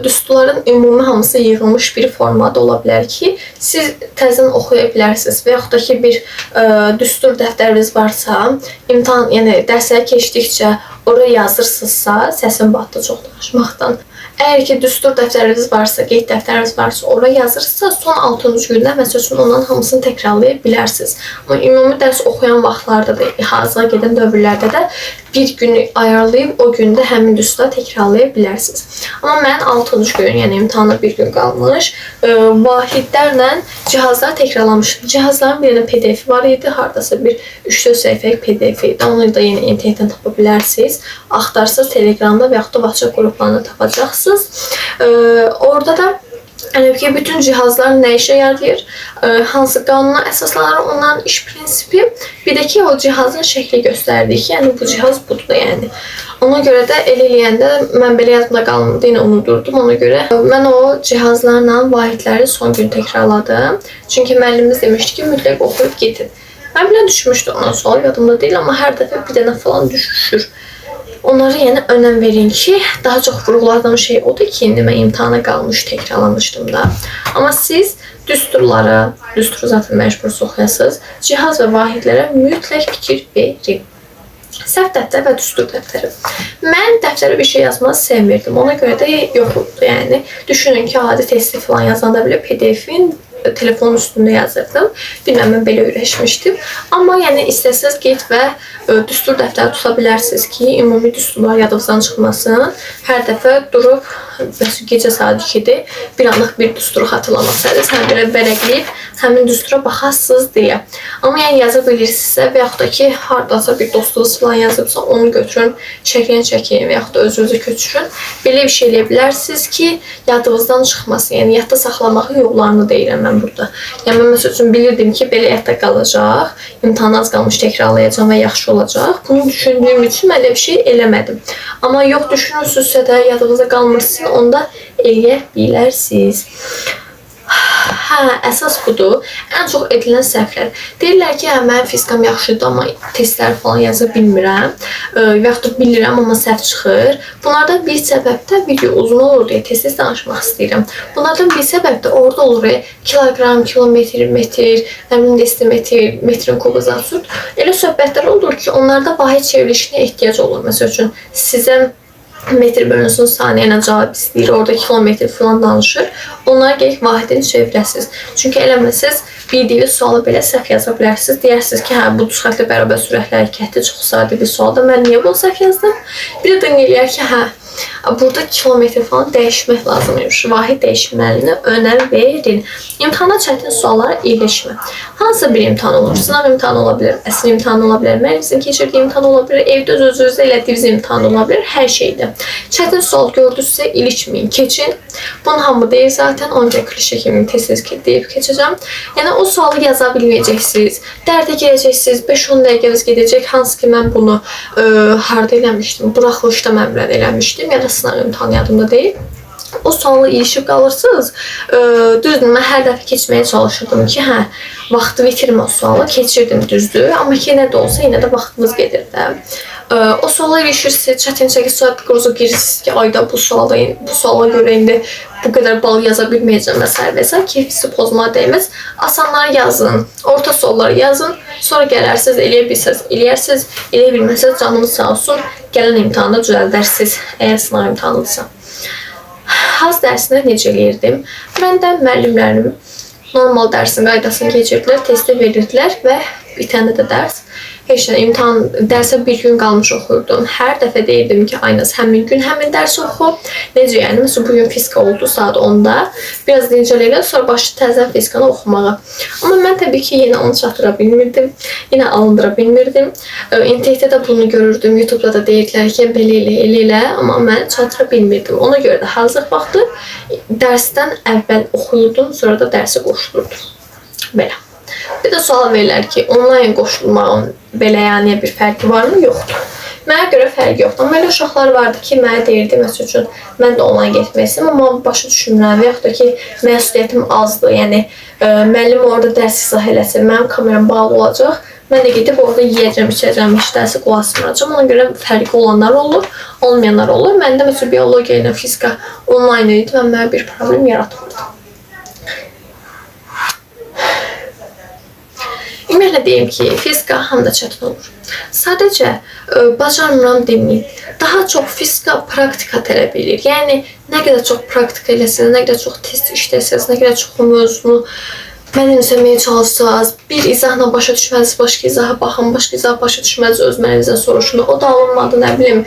düsturların ümumi hamısı yığılmış bir formada ola bilər ki, siz təzədən oxuya bilərsiniz və yaxud da ki, bir düstur dəftəriniz varsa, imtahan, yəni dərsləri keçdikcə oraya yazırsınızsa, səsim batdı çox danışmaqdan. Əgər ki, düstur dəftəriniz varsa, qeyd dəftəriniz varsa, ora yazırsınızsa, son 6-cı gündə məsəl üçün onların hamısını təkrarlaya bilərsiniz. Amma ümumi dərs oxuyan vaxtlarda da, hazırlığa gedən dövrlərdə də bir günü ayarlayıb o gündə həmin düsturları təkrarlaya bilərsiniz. Amma mən 6-cı gün, yəni imtahana bir gün qalmış, vahidlərlə cihazları təkrarlamışdım. Cihazların bir dənə PDF-i var idi, hardasa bir 3-4 səhifəlik PDF idi. Onu da yenə internetdən tapa bilərsiniz. Axtarsaz Telegramda və yaxud da WhatsApp qruplarında tapacaqsınız. Orada da yəni ki, bütün cihazlar nə işə yarayır, hansı qanuna əsaslanır onların iş prinsipi, bir də ki, o cihazın şəkli göstərdi ki, yəni bu cihaz budur da yəni. Ona görə də elə eləyəndə mən belə yadımda qalmadı, yenə unudurdum. Ona görə mən o cihazlarla vahidləri son gün təkrarladım. Çünki müəllimimiz demişdi ki, mütləq oxuyub gedin. Mən bilən düşmüşdü ondan sonra, yadımda deyil, amma hər dəfə bir dənə falan düşür. Onlara yəni önəm verin ki, daha çox vurğuladığım şey odur ki, indi mən imtahana qalmış, təkrarlamışdım da. Amma siz düsturlara, düsturu zaten məcbursuz oxuyasınız, cihaz və vahidlərə mütləq fikir verin. Səhv dəftər və düstur dəftəri. Mən dəftərə bir şey yazmağı sevmirdim. Ona görə də yox oldu. Yəni düşünün ki, adi testi falan yazanda belə PDF-in telefonun üstündə yazırdım. Bilməm, mən belə öyrəşmişdim. Amma yəni istəsəz get və düstur dəftəri tuta bilərsiniz ki, ümumi düsturlar yadınızdan çıxmasın. Hər dəfə durub, məsələn, gecə saat 2-dir, bir anlıq bir düsturu xatırlamaq istəyirsiniz, həm belə vərəqləyib həmin düstura baxasınız deyə. Amma yəni yaza bilirsinizsə və yaxud da ki, hardasa bir dostunuz falan yazıbsa, onu götürün, şəklini çəkin və yaxud da özünüzü köçürün. Belə bir şey eləyə bilərsiniz ki, yadınızdan çıxmasın. Yəni yadda saxlamağın yollarını deyirəm mən burada. Yəni mən məsəl üçün bilirdim ki, belə yadda qalacaq, imtahana az qalmış təkrarlayacağam və yaxşı olacaq. Bunu düşündüyüm üçün mən elə bir şey eləmədim. Amma yox düşünürsünüzsə də yadınızda qalmırsın, onda eləyə bilərsiniz. Hə, əsas budur. Ən çox edilən səhvlər. Deyirlər ki, hə, mənim fizikam yaxşıdır, amma testlər falan yaza bilmirəm. Və yaxud da bilirəm, amma səhv çıxır. Bunlardan bir səbəb də video uzun olur deyə tez-tez danışmaq istəyirəm. Bunlardan bir səbəb də orada olur kiloqram, kilometr, metr, nə bilim desimetr, metrin kubu zasut. Elə söhbətlər olur ki, onlarda vahid çevrilişinə ehtiyac olur. Məsəl üçün sizə metr bölünsün saniyə ilə cavab istəyir, orada kilometr falan danışır. Onlara gerək vahidini çevirəsiniz. Çünki eləməsəz bildiyiniz sualı belə səhv yaza bilərsiniz. Deyərsiniz ki, hə, bu düz xəttli bərabər sürətli hərəkətdir, çox sadə bir sualdır. Mən niyə bunu səhv yazdım? Bir də dinləyirlər ki, hə, burada kilometr falan dəyişmək lazım imiş. Vahid dəyişməliyinə önəm verin. İmtahana çətin suallara ilişmə. Hansısa bir imtahan olur. Sınav imtahanı ola bilər, əsl imtahanı ola bilər, müəllimizin keçirdiyi imtahan ola bilər, evdə öz-özünüzə elədiyiniz imtahan ola bilər, hər şeydə. Çətin sual gördünüzsə ilişməyin, keçin. Bunu hamı deyir zaten, ona görə klişe kimi tez-tez deyib keçəcəm. Yəni o sualı yaza bilməyəcəksiniz, dərdə girəcəksiniz, 5-10 dəqiqəniz gedəcək. Hansı ki mən bunu harda eləmişdim, buraxılışda mən bilən eləmişdim, ya da sınav imtahanı yadımda deyil. O suala ilişib qalırsınız. Düzdür, mən hər dəfə keçməyə çalışırdım ki, hə, vaxtı itirmə o sualı, keçirdim düzdür. Amma ki, nə də olsa, yenə də vaxtınız gedir də. O suala ilişirsiniz, çətin çəki sual qruzu girirsiniz ki, ayda bu sualda, bu suala görə indi bu qədər bal yaza bilməyəcəm və s. və s. Keyfinizi pozmağa dəyməz. Asanları yazın, orta sualları yazın. Sonra gələrsiniz, eləyə bilsəz, eləyərsiniz, eləyə bilməsəz canınız sağ olsun. Gələn imtahanda düzəldərsiniz, əgər sınav imtahanıdırsa. Haz dərsində necə eləyirdim? Mən də müəllimlərim normal dərsin qaydasını keçirdilər, testi verirdilər və bitəndə də dərs. Heç nə, imtahan dərsə bir gün qalmış oxuyurdum. Hər dəfə deyirdim ki, Aynaz həmin gün həmin dərsi oxu. Necə yəni? Məsələn, bugün fizika oldu saat 10-da. Biraz dincələyirəm, sonra başladı təzədən fizikanı oxumağa. Amma mən təbii ki, yenə onu çatdıra bilmirdim. Yenə alındıra bilmirdim. İnternetdə də bunu görürdüm, YouTube'da da deyirdilər ki, belə elə, elə elə, amma mən çatdıra bilmirdim. Ona görə də hazırlıq vaxtı dərsdən əvvəl oxuyurdum, sonra da dərsə qoşulurdum. Belə. Bir də sual verirlər ki, onlayn qoşulmağın belə yəni bir fərqi varmı? Yoxdur. Mənə görə fərqi yoxdur. Amma elə uşaqlar vardı ki, mənə deyirdi, məsəl üçün, mən də onlayn getmək istəyirəm, amma başa düşmürəm və yaxud da ki, məsuliyyətim azdır. Yəni, müəllim orada dərs izah eləsin, mənim kameram bağlı olacaq. Mən də gedib orada yeyəcəm, içəcəm, heç dərsə qulaq asmayacağam. Ona görə fərqi olanlar olur, olmayanlar olur. Məndə məsələn, biologiya ilə fizika onlayn idi və mənə bir problem yaratmırdı. Ümumiyyətlə deyim ki, fizika hamıda çətin olur. Sadəcə bacarmıram deməyin. Daha çox fizika praktika tələb edir. Yəni, nə qədər çox praktika eləsəniz, nə qədər çox test işləsəniz, nə qədər çox o mövzunu mənimsəməyə çalışsaz, bir izahla başa düşməliyiz, başqa izaha baxın, başqa izaha başa düşməliyiz, öz müəlliminizdən soruşun, o da alınmadı, nə bilim,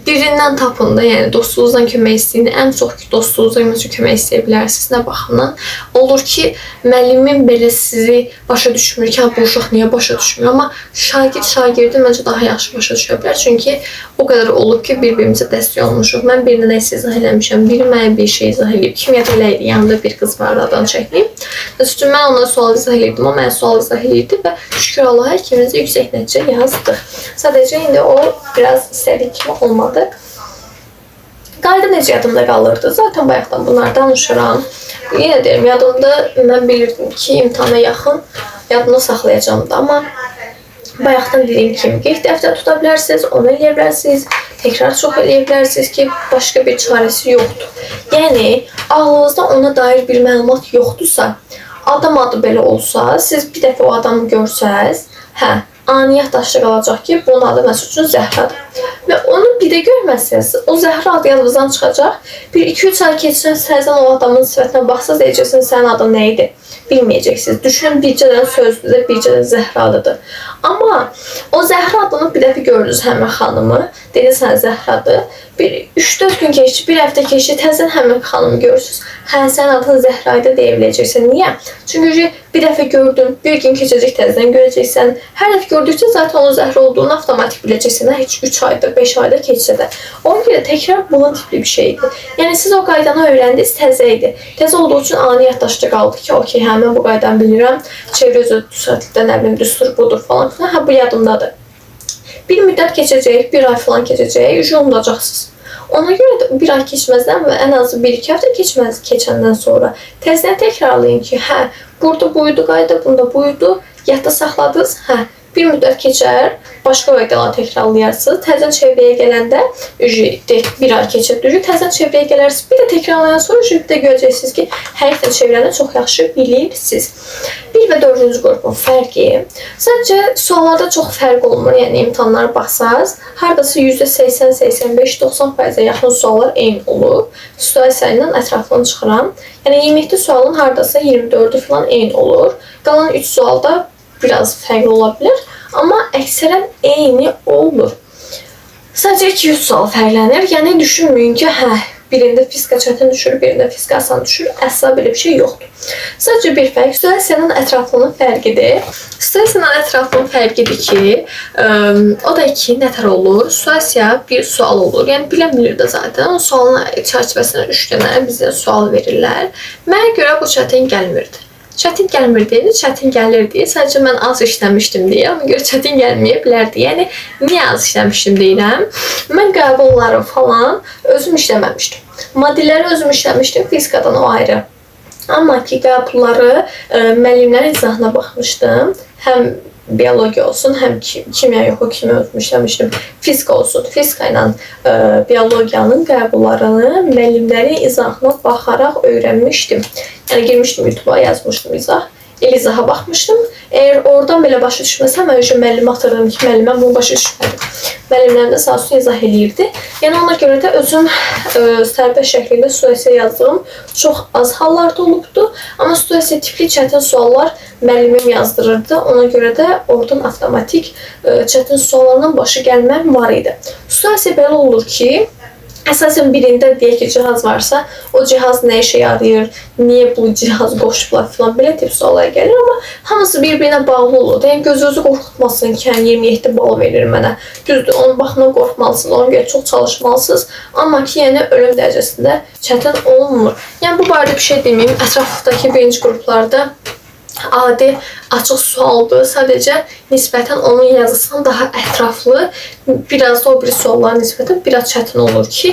birindən tapın da, yəni dostunuzdan kömək istəyin, ən çox ki, dostunuzdan kömək istəyə bilərsiniz, nə baxımdan. Olur ki, müəllimin belə sizi başa düşmür ki, bu uşaq niyə başa düşmür, amma şagird şagirdi məncə daha yaxşı başa düşə bilər, çünki o qədər olub ki, bir-birimizə dəstək olmuşuq. Mən birinə nəsə izah eləmişəm, biri mənə bir şey izah eləyib, kimyada elə idi, yanında bir qız vardı, adını çəkməyim. Mən ona sual izah eləyirdim, o mənə sual izah eləyirdi və şükür Allaha ikimiz də yüksək nəticə yazdıq. Sadəcə indi o biraz istədiyi kimi olmadı. Qayda necə yadımda qalırdı? Zaten bayaqdan bunları danışıram. Yenə deyirəm, yadımda mən bilirdim ki, imtahana yaxın yadımda saxlayacağım da, amma bayaqdan dediyim kimi qeyd dəftər tuta bilərsiniz, onu eləyə bilərsiniz, təkrar çox eləyə bilərsiniz ki, başqa bir çarəsi yoxdur. Yəni, ağlınızda ona dair bir məlumat yoxdursa, adam adı belə olsa, siz bir dəfə o adamı görsəz, hə, Ani yaddaşda qalacaq ki, bunun adı məsəl üçün Zəhradır. Və onu bir də görməsəniz, o Zəhra adı yadınızdan çıxacaq. Bir 2-3 ay keçsən, təzədən o adamın sifətinə baxsaz, deyəcəksiniz, sənin adın nə idi? Bilməyəcəksiniz. Düşünün, bircə dənə sözdür, bircə dənə Zəhra adıdır. Amma o Zəhra adını bir dəfə gördünüz həmin xanımı, dediniz, hə, Zəhradır. Bir 3-4 gün keçdi, bir həftə keçdi, təzədən həmin xanımı görürsünüz. Hə, sənin adın Zəhra idi deyə biləcəksən. Niyə? Çünki bir dəfə gördün, bir gün keçəcək, təzədən görəcəksən. Hər dəfə gördükcə zaten onun Zəhra olduğunu avtomatik biləcəksən. Heç 3 ayda, 5 ayda keçsə də. Ona görə təkrar bunun tipli bir şeydir. Yəni siz o qaydanı öyrəndiniz, təzə idi. Təzə olduğu üçün ani yaddaşda qaldı ki, okey, hə, mən bu qaydanı bilirəm. Çevrə üzrə düzəltdə, nə bilim, düstur budur falan filan. Hə, bu yadımdadır. Bir müddət keçəcək, bir ay falan keçəcək, unudacaqsınız. Ona görə də bir ay keçməzdən və ən azı 1-2 həftə keçməz, keçəndən sonra təzədən təkrarlayın ki, hə, burada buydu qayda, bunda buydu, yadda saxladınız, hə, bir müddət keçər, başqa qaydaları təkrarlayarsınız. Təzədən çevrəyə gələndə, bir ay keçib, təzədən çevrəyə gələrsiniz, bir də təkrarlayan sonra bir də görəcəksiniz ki, həqiqətən çevrəni çox yaxşı bilirsiniz. 1 və 4-cü qrupun fərqi, sadəcə suallarda çox fərq olmur, yəni imtahanlara baxsaz, hardasa %80, 85, 90%-ə yaxın suallar eyni olur. Situasiya ilə ətrafını çıxıram. Yəni 27 sualın hardasa 24-ü falan eyni olur. Qalan 3 sualda biraz fərqli ola bilər, amma əksərən eyni olur. Sadəcə 200 sual fərqlənir. Yəni düşünməyin ki, hə, birində fizika çətin düşür, birində fizika asan düşür. Əsla belə bir şey yoxdur. Sadəcə bir fərq, situasiyanın ətraflının fərqidir. Situasiyanın ətraflının fərqidir ki, o da ki, nətər olur? Situasiya bir sual olur. Yəni bilən bilir də zaten. O sualın çərçivəsində 3 dənə bizə sual verirlər. Mənə görə bu çətin gəlmirdi. Çətin gəlmirdi, çətin gəlirdi. Sadəcə mən az işləmişdim deyə, ona görə çətin gəlməyə bilərdi. Yəni, niyə az işləmişdim deyirəm. Mən qəbulları falan özüm işləməmişdim. Maddələri özüm işləmişdim, fizikadan o ayrı. Amma ki, qəbulları müəllimlərin izahına baxmışdım. Həm biologiya olsun, həm kimya yox, o kimya özüm işləmişdim. Fizika olsun, fizika ilə biologiyanın qəbullarını müəllimlərin izahına baxaraq öyrənmişdim. Yəni girmişdim YouTube'a, yazmışdım izah. El izaha baxmışdım. Əgər oradan belə başa düşməsəm, mən öncə müəllimə atırdım ki, müəllim, mən bunu başa düşmədim. Müəllimlərim də sağ olsun izah eləyirdi. Yəni ona görə də özüm sərbəst şəklində situasiya yazdığım çox az hallarda olubdu. Amma situasiya tipli çətin suallar müəllimim yazdırırdı. Ona görə də oradan avtomatik çətin suallardan başı gəlməm var idi. Situasiya belə olur ki, əsasən birində deyək ki, cihaz varsa, o cihaz nə işə yarayır, niyə bu cihaz qoşublar filan, belə tip suallar gəlir, amma hamısı bir-birinə bağlı olur. Yəni gözünüzü qorxutmasın ki, yəni 27 bal verir mənə. Düzdür, onun baxımına qorxmalısınız, ona görə çox çalışmalısınız, amma ki, yəni ölüm dərəcəsində çətin olmur. Yəni bu barədə bir şey deməyim, ətrafdakı birinci qruplarda adi açıq sualdır. Sadəcə nisbətən onun yazısından daha ətraflı, biraz da o biri suallara nisbətən biraz çətin olur ki,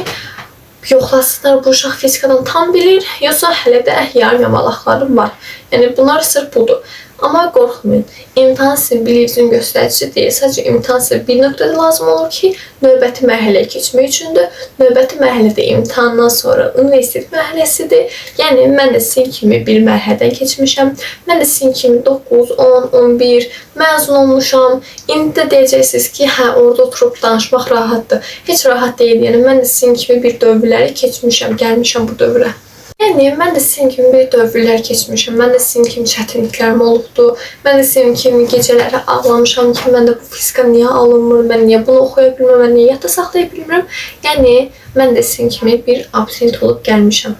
yoxlasınlar bu uşaq fizikadan tam bilir, yoxsa hələ də yarım yamalaqlarım var. Yəni bunlar sırf budur. Amma qorxmayın. İmtahan sizin biliyinizin göstəricisi deyil. Sadəcə imtahan sizə bir nöqtədə lazım olur ki, növbəti mərhələyə keçmək üçündür. Növbəti mərhələdə imtahandan sonra universitet mərhələsidir. Yəni mən də sizin kimi bir mərhələdən keçmişəm. Mən də sizin kimi 9, 10, 11 məzun olmuşam. İndi də deyəcəksiniz ki, hə, orada oturub danışmaq rahatdır. Heç rahat deyil. Yəni mən də sizin kimi bir dövrləri keçmişəm, gəlmişəm bu dövrə. Yəni mən də sizin kimi bir dövrlər keçmişəm. Mən də sizin kimi çətinliklərim olubdu. Mən də sizin kimi gecələri ağlamışam ki, mən də bu fizika niyə alınmır, mən niyə bunu oxuya bilmirəm, mən niyə yadda saxlaya bilmirəm. Yəni mən də sizin kimi bir abituriyent olub gəlmişəm.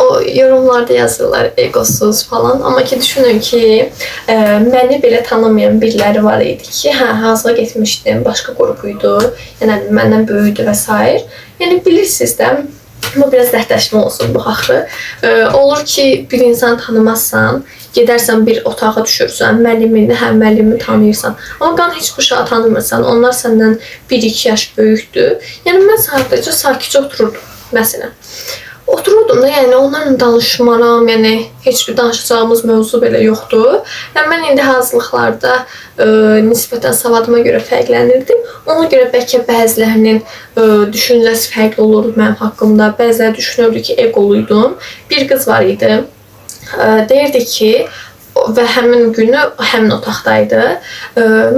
O yorumlarda yazırlar egosuz falan. Amma ki düşünün ki, məni belə tanımayan biriləri var idi ki, hə, hazırlığa getmişdim, başqa qrup idi, yəni məndən böyüdü və s. Yəni bilirsiniz də, bu biraz dərdləşmə olsun bu axırı. Olur ki, bir insanı tanımazsan, gedərsən bir otağa düşürsən, müəllimini, hə, müəllimi tanıyırsan. Amma qan heç bu uşağı tanımırsan, onlar səndən 1-2 yaş böyükdür. Yəni mən sadəcə sakitcə otururdum, məsələn. Otururdum da, yəni onlarla danışmaram, yəni heç bir danışacağımız mövzu belə yoxdur. Yəni mən indi hazırlıqlarda nisbətən savadıma görə fərqlənirdim. Ona görə bəlkə bəzilərinin düşüncəsi fərqli olurdu mənim haqqımda. Bəziləri düşünürdü ki, egoluydum. Bir qız var idi. Deyirdi ki, Və həmin günü həmin otaqdaydı.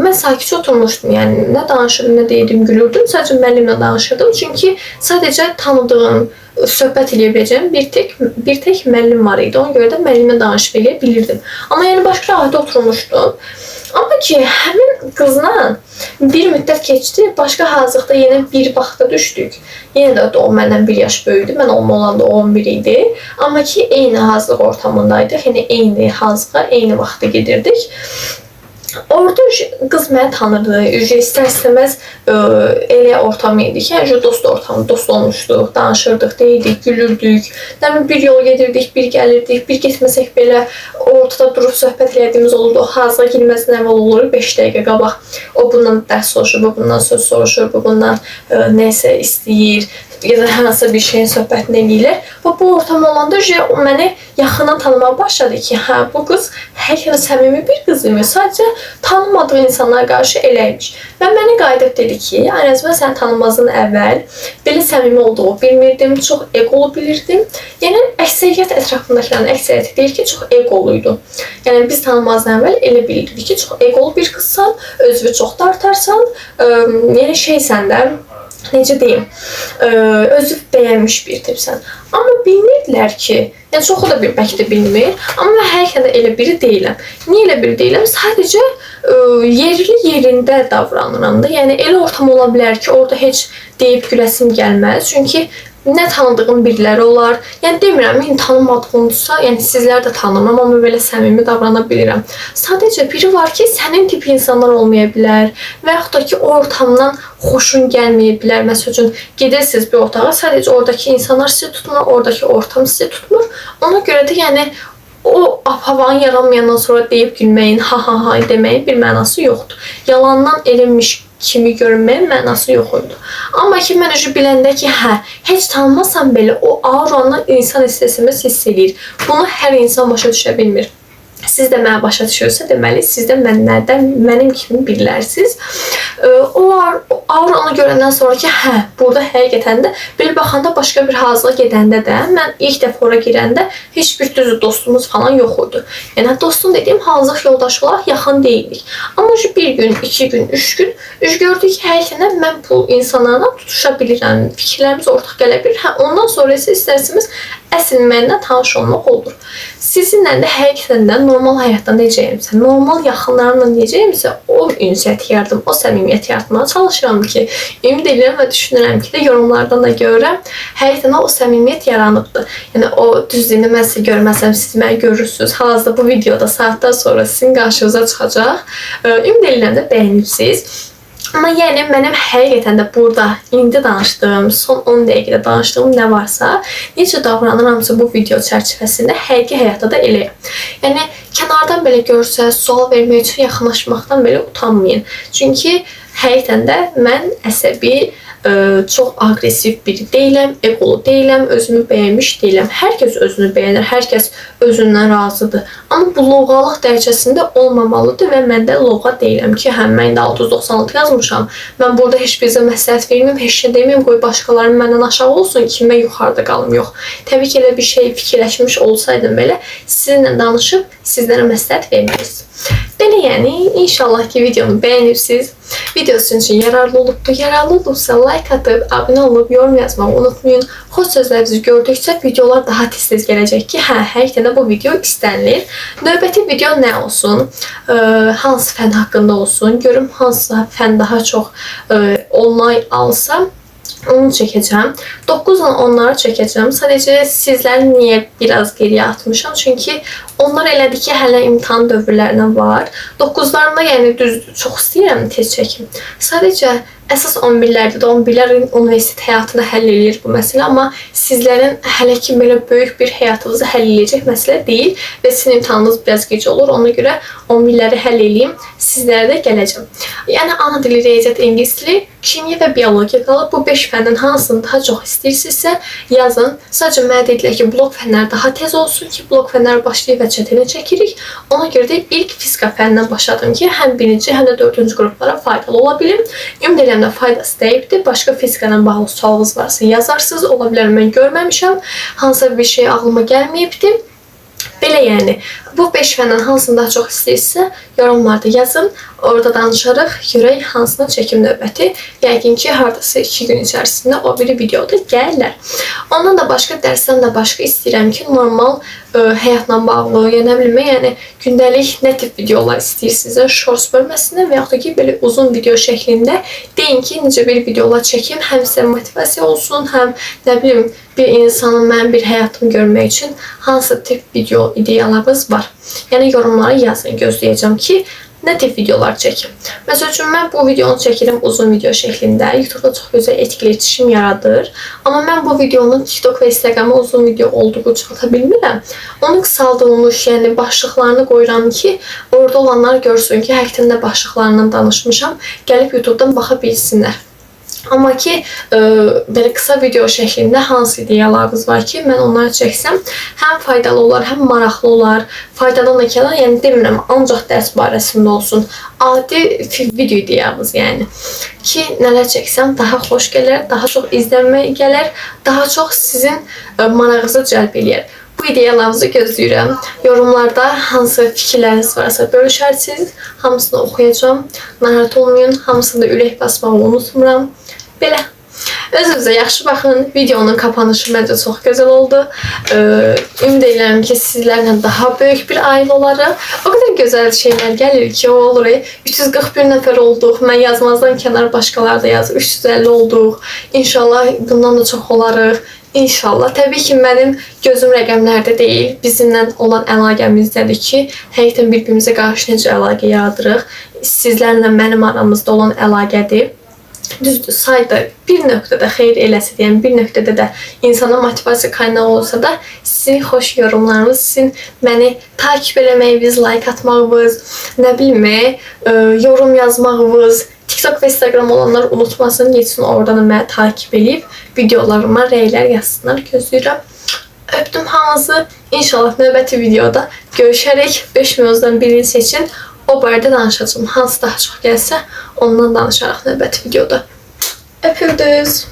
Mən sakitcə oturmuşdum. Yəni nə danışırdım, nə deyirdim, gülürdüm. Sadəcə müəllimlə danışırdım. Çünki sadəcə tanıdığım, söhbət eləyə biləcəyim bir tək müəllim var idi. Ona görə də müəllimlə danışıb eləyə bilirdim. Amma yəni başqa rahat oturmuşdum. Amma ki, həmin qızla bir müddət keçdi, başqa hazırlıqda yenə bir vaxta düşdük. Yenə də o məndən bir yaş böyüdü. Mən 10 olanda o 11 idi. Amma ki, eyni hazırlıq ortamındaydıq. Yəni eyni hazırlığa, eyni vaxtda gedirdik. Orada qız məni tanırdı. İstər-istəməz elə ortam idi ki, yəni dost ortamı, dost olmuşduq, danışırdıq, deyirdik, gülürdük. Nə bilim, bir yol gedirdik, bir gəlirdik, bir getməsək belə ortada durub söhbət elədiyimiz olurdu. O hazırlığa girməzdən əvvəl olur, 5 dəqiqə qabaq. O bundan dərs soruşur, bu bundan söz soruşur, bu bundan nəsə istəyir ya da hansısa bir şeyin söhbətini eləyirlər. Və bu ortam olanda o məni yaxından tanımağa başladı ki, hə, bu qız həqiqətən səmimi bir qız imiş. Sadəcə tanımadığı insanlara qarşı eləymiş. Və məni qayıdıb dedi ki, Aynaz, mən səni tanımazdan əvvəl belə səmimi olduğu bilmirdim, çox eqolu bilirdim. Yəni əksəriyyət ətrafındakıların əksəriyyəti deyir ki, çox eqoluydu. Yəni biz tanımazdan əvvəl elə bilirdik ki, çox eqolu bir qızsan, özünü çox dartarsan, yəni şeysən də, necə deyim, özü bəyənmiş bir tipsən. Amma bilmirdilər ki, yəni çoxu da bəlkə də bilmir, amma mən həqiqətən də elə biri deyiləm. Niyə elə biri deyiləm? Sadəcə yerli yerində davranıram da. Yəni elə ortam ola bilər ki, orada heç deyib güləsim gəlməz. Çünki nə tanıdığım biriləri olar. Yəni demirəm, yəni tanımadığımsa, yəni sizlər də tanımam, amma belə səmimi davrana bilirəm. Sadəcə biri var ki, sənin tipi insanlar olmaya bilər və yaxud da ki, o ortamdan xoşun gəlməyə bilər. Məsəl üçün, gedirsiniz bir otağa, sadəcə oradakı insanlar sizi tutmur, oradakı ortam sizi tutmur. Ona görə də yəni o havanın yaranmayandan sonra deyib gülməyin, ha ha ha deməyin bir mənası yoxdur. Yalandan elinmiş kimi görünməyin mənası yox idi. Amma ki, mən özü biləndə ki, hə, heç tanımasam belə o auranı insan istər-istəməz hiss eləyir. Bunu hər insan başa düşə bilmir. Siz də mənə başa düşürsə, deməli, siz də mənlərdən, mənim kimi birilərsiniz. O auranı görəndən sonra ki, hə, burada həqiqətən də belə baxanda başqa bir hazırlığa gedəndə də mən ilk dəfə ora girəndə heç bir düzü dostumuz falan yox idi. Yəni dostum dediyim hazırlıq yoldaşı olaraq yaxın deyildik. Amma bir gün, 2 gün, 3 gün gördük ki, həqiqətən də mən bu insanlarla tutuşa bilirəm, fikirlərimiz ortaq gələ bilir. Hə, ondan sonra isə istərsiniz əsl mənlə tanış olmaq olur. Sizinlə də həqiqətən də normal həyatda necəyimsə, normal yaxınlarımla necəyimsə o ünsiyyəti yaradım, o səmimiyyəti yaratmağa çalışıram ki, ümid edirəm və düşünürəm ki, də yorumlardan da görürəm, həqiqətən o səmimiyyət yaranıbdır. Yəni o düzlüyünü mən sizi görməsəm, siz məni görürsünüz. Hal-hazırda bu videoda saatlar sonra sizin qarşınıza çıxacaq. Ümid edirəm də bəyənibsiniz. Amma yəni mənim həqiqətən də burada indi danışdığım, son 10 dəqiqədə danışdığım nə varsa, necə davranıramsa bu video çərçivəsində həqiqi həyatda da eləyəm. Yəni kənardan belə görsəz, sual vermək üçün yaxınlaşmaqdan belə utanmayın. Çünki həqiqətən də mən əsəbi, çox aqressiv biri deyiləm, eqolu deyiləm, özümü bəyənmiş deyiləm. Hər kəs özünü bəyənir, hər kəs özündən razıdır. Amma bu lovğalıq dərəcəsində olmamalıdır və mən də lovğa deyiləm ki, hə, mən də 696 yazmışam. Mən burada heç birizə məsləhət verməyim, heç şey deməyim, qoy başqalarının məndən aşağı olsun ki, mən yuxarıda qalım. Yox. Təbii ki, elə bir şey fikirləşmiş olsaydım belə, sizinlə danışıb sizlərə məsləhət verməyəcəm. Belə yəni, inşallah ki, videomu bəyənibsiniz. Video sizin üçün yararlı olubdur. Yararlı olubsa like atıb, abunə olub, yorum yazmağı unutmayın. Xoş sözlərinizi gördükcə videolar daha tez-tez gələcək ki, hə, həqiqətən də bu video istənilir. Növbəti video nə olsun? Hansı fən haqqında olsun? Görüm hansı fən daha çox onay alsa, onu çəkəcəm. 9 ilə onları çəkəcəm. Sadəcə sizləri niyə biraz geriyə atmışam? Çünki onlar elədi ki, hələ imtahan dövrlərinə var. 9-larında yəni düzdür, çox istəyirəm tez çəkim. Sadəcə əsas 11-lərdə də 11-lər universitet həyatını həll eləyir bu məsələ, amma sizlərin hələ ki belə böyük bir həyatınızı həll eləyəcək məsələ deyil və sizin imtahanınız biraz gec olur. Ona görə 11-ləri həll eləyim, sizlərə də gələcəm. Yəni ana dili, riyaziyyat, ingilis dili, kimya və biologiya qalıb. Bu 5 fəndən hansını daha çox istəyirsinizsə yazın. Sadəcə mənə dedilər ki, blok fənləri daha tez olsun ki, blok fənləri başlayıb və çətinə çəkirik. Ona görə də ilk fizika fənindən başladım ki, həm birinci, həm də dördüncü qruplara faydalı ola bilim. Ümid edirəm də faydası dəyibdir. Başqa fizika ilə bağlı sualınız varsa yazarsınız. Ola bilər mən görməmişəm. Hansısa bir şey ağlıma gəlməyibdir. Belə yəni, Bu 5 fəndən hansını daha çox istəyirsinizsə, yorumlarda yazın. Orada danışarıq. Görək hansına çəkim növbəti. Yəqin ki, hardasa 2 gün içərisində o biri videoda gələr. Ondan da başqa, dərsdən də başqa istəyirəm ki, normal həyatla bağlı, ya nə bilim, yəni gündəlik nə tip videolar istəyirsinizsə, shorts bölməsində və yaxud da ki, belə uzun video şəklində deyin ki, necə bir videolar çəkim, həm sizə motivasiya olsun, həm nə bilim, bir insanın mənim bir həyatımı görmək üçün hansı tip video ideyalarınız var. Yəni yorumlara yazın, gözləyəcəm ki, nə tip videolar çəkim. Məsəl üçün, mən bu videonu çəkirəm uzun video şəklində. YouTube-da çox gözəl etkileşim yaradır. Amma mən bu videonu TikTok və Instagrama uzun video olduğu üçün ata bilmirəm. Onu qısaldılmış, yəni başlıqlarını qoyuram ki, orada olanlar görsün ki, həqiqətən də başlıqlarından danışmışam. Gəlib YouTube-dan baxa bilsinlər. Amma ki, belə qısa video şəklində hansı ideyalarınız var ki, mən onları çəksəm, həm faydalı olar, həm maraqlı olar. Faydadan da kənar, yəni demirəm, ancaq dərs barəsində olsun. Adi video ideyamız yəni. Ki, nələr çəksəm daha xoş gələr, daha çox izlənmə gələr, daha çox sizin marağınızı cəlb eləyər. Bu ideyalarınızı gözləyirəm. Yorumlarda hansı fikirləriniz varsa bölüşərsiniz. Hamısını oxuyacağam. Narahat olmayın. Hamısını da ürək basmağı unutmuram. Belə. Özünüzə yaxşı baxın. Videonun kapanışı məncə çox gözəl oldu. Ümid edirəm ki, sizlərlə daha böyük bir ailə olarıq. O qədər gözəl şeylər gəlir ki, o olur. 341 nəfər olduq. Mən yazmazdan kənar başqaları da yazır. 350 olduq. İnşallah bundan da çox olarıq. İnşallah. Təbii ki, mənim gözüm rəqəmlərdə deyil, bizimlə olan əlaqəmizdədir ki, həqiqətən bir-birimizə qarşı necə əlaqə yaradırıq. Sizlərlə mənim aramızda olan əlaqədir. Düzdür, sayda bir nöqtədə xeyir eləsə, yəni bir nöqtədə də insana motivasiya qaynağı olsa da, sizin xoş yorumlarınız, sizin məni takip eləməyiniz, like atmağınız, nə bilim, yorum yazmağınız, TikTok və Instagram olanlar unutmasın, getsin oradan da məni takip eləyib videolarıma rəylər yazsınlar. Gözləyirəm. Öpdüm hamınızı. İnşallah növbəti videoda görüşərək 5 mövzudan birini seçin. O barədə danışacağım. Hansı daha çox gəlsə, ondan danışarıq növbəti videoda. Öpüldünüz.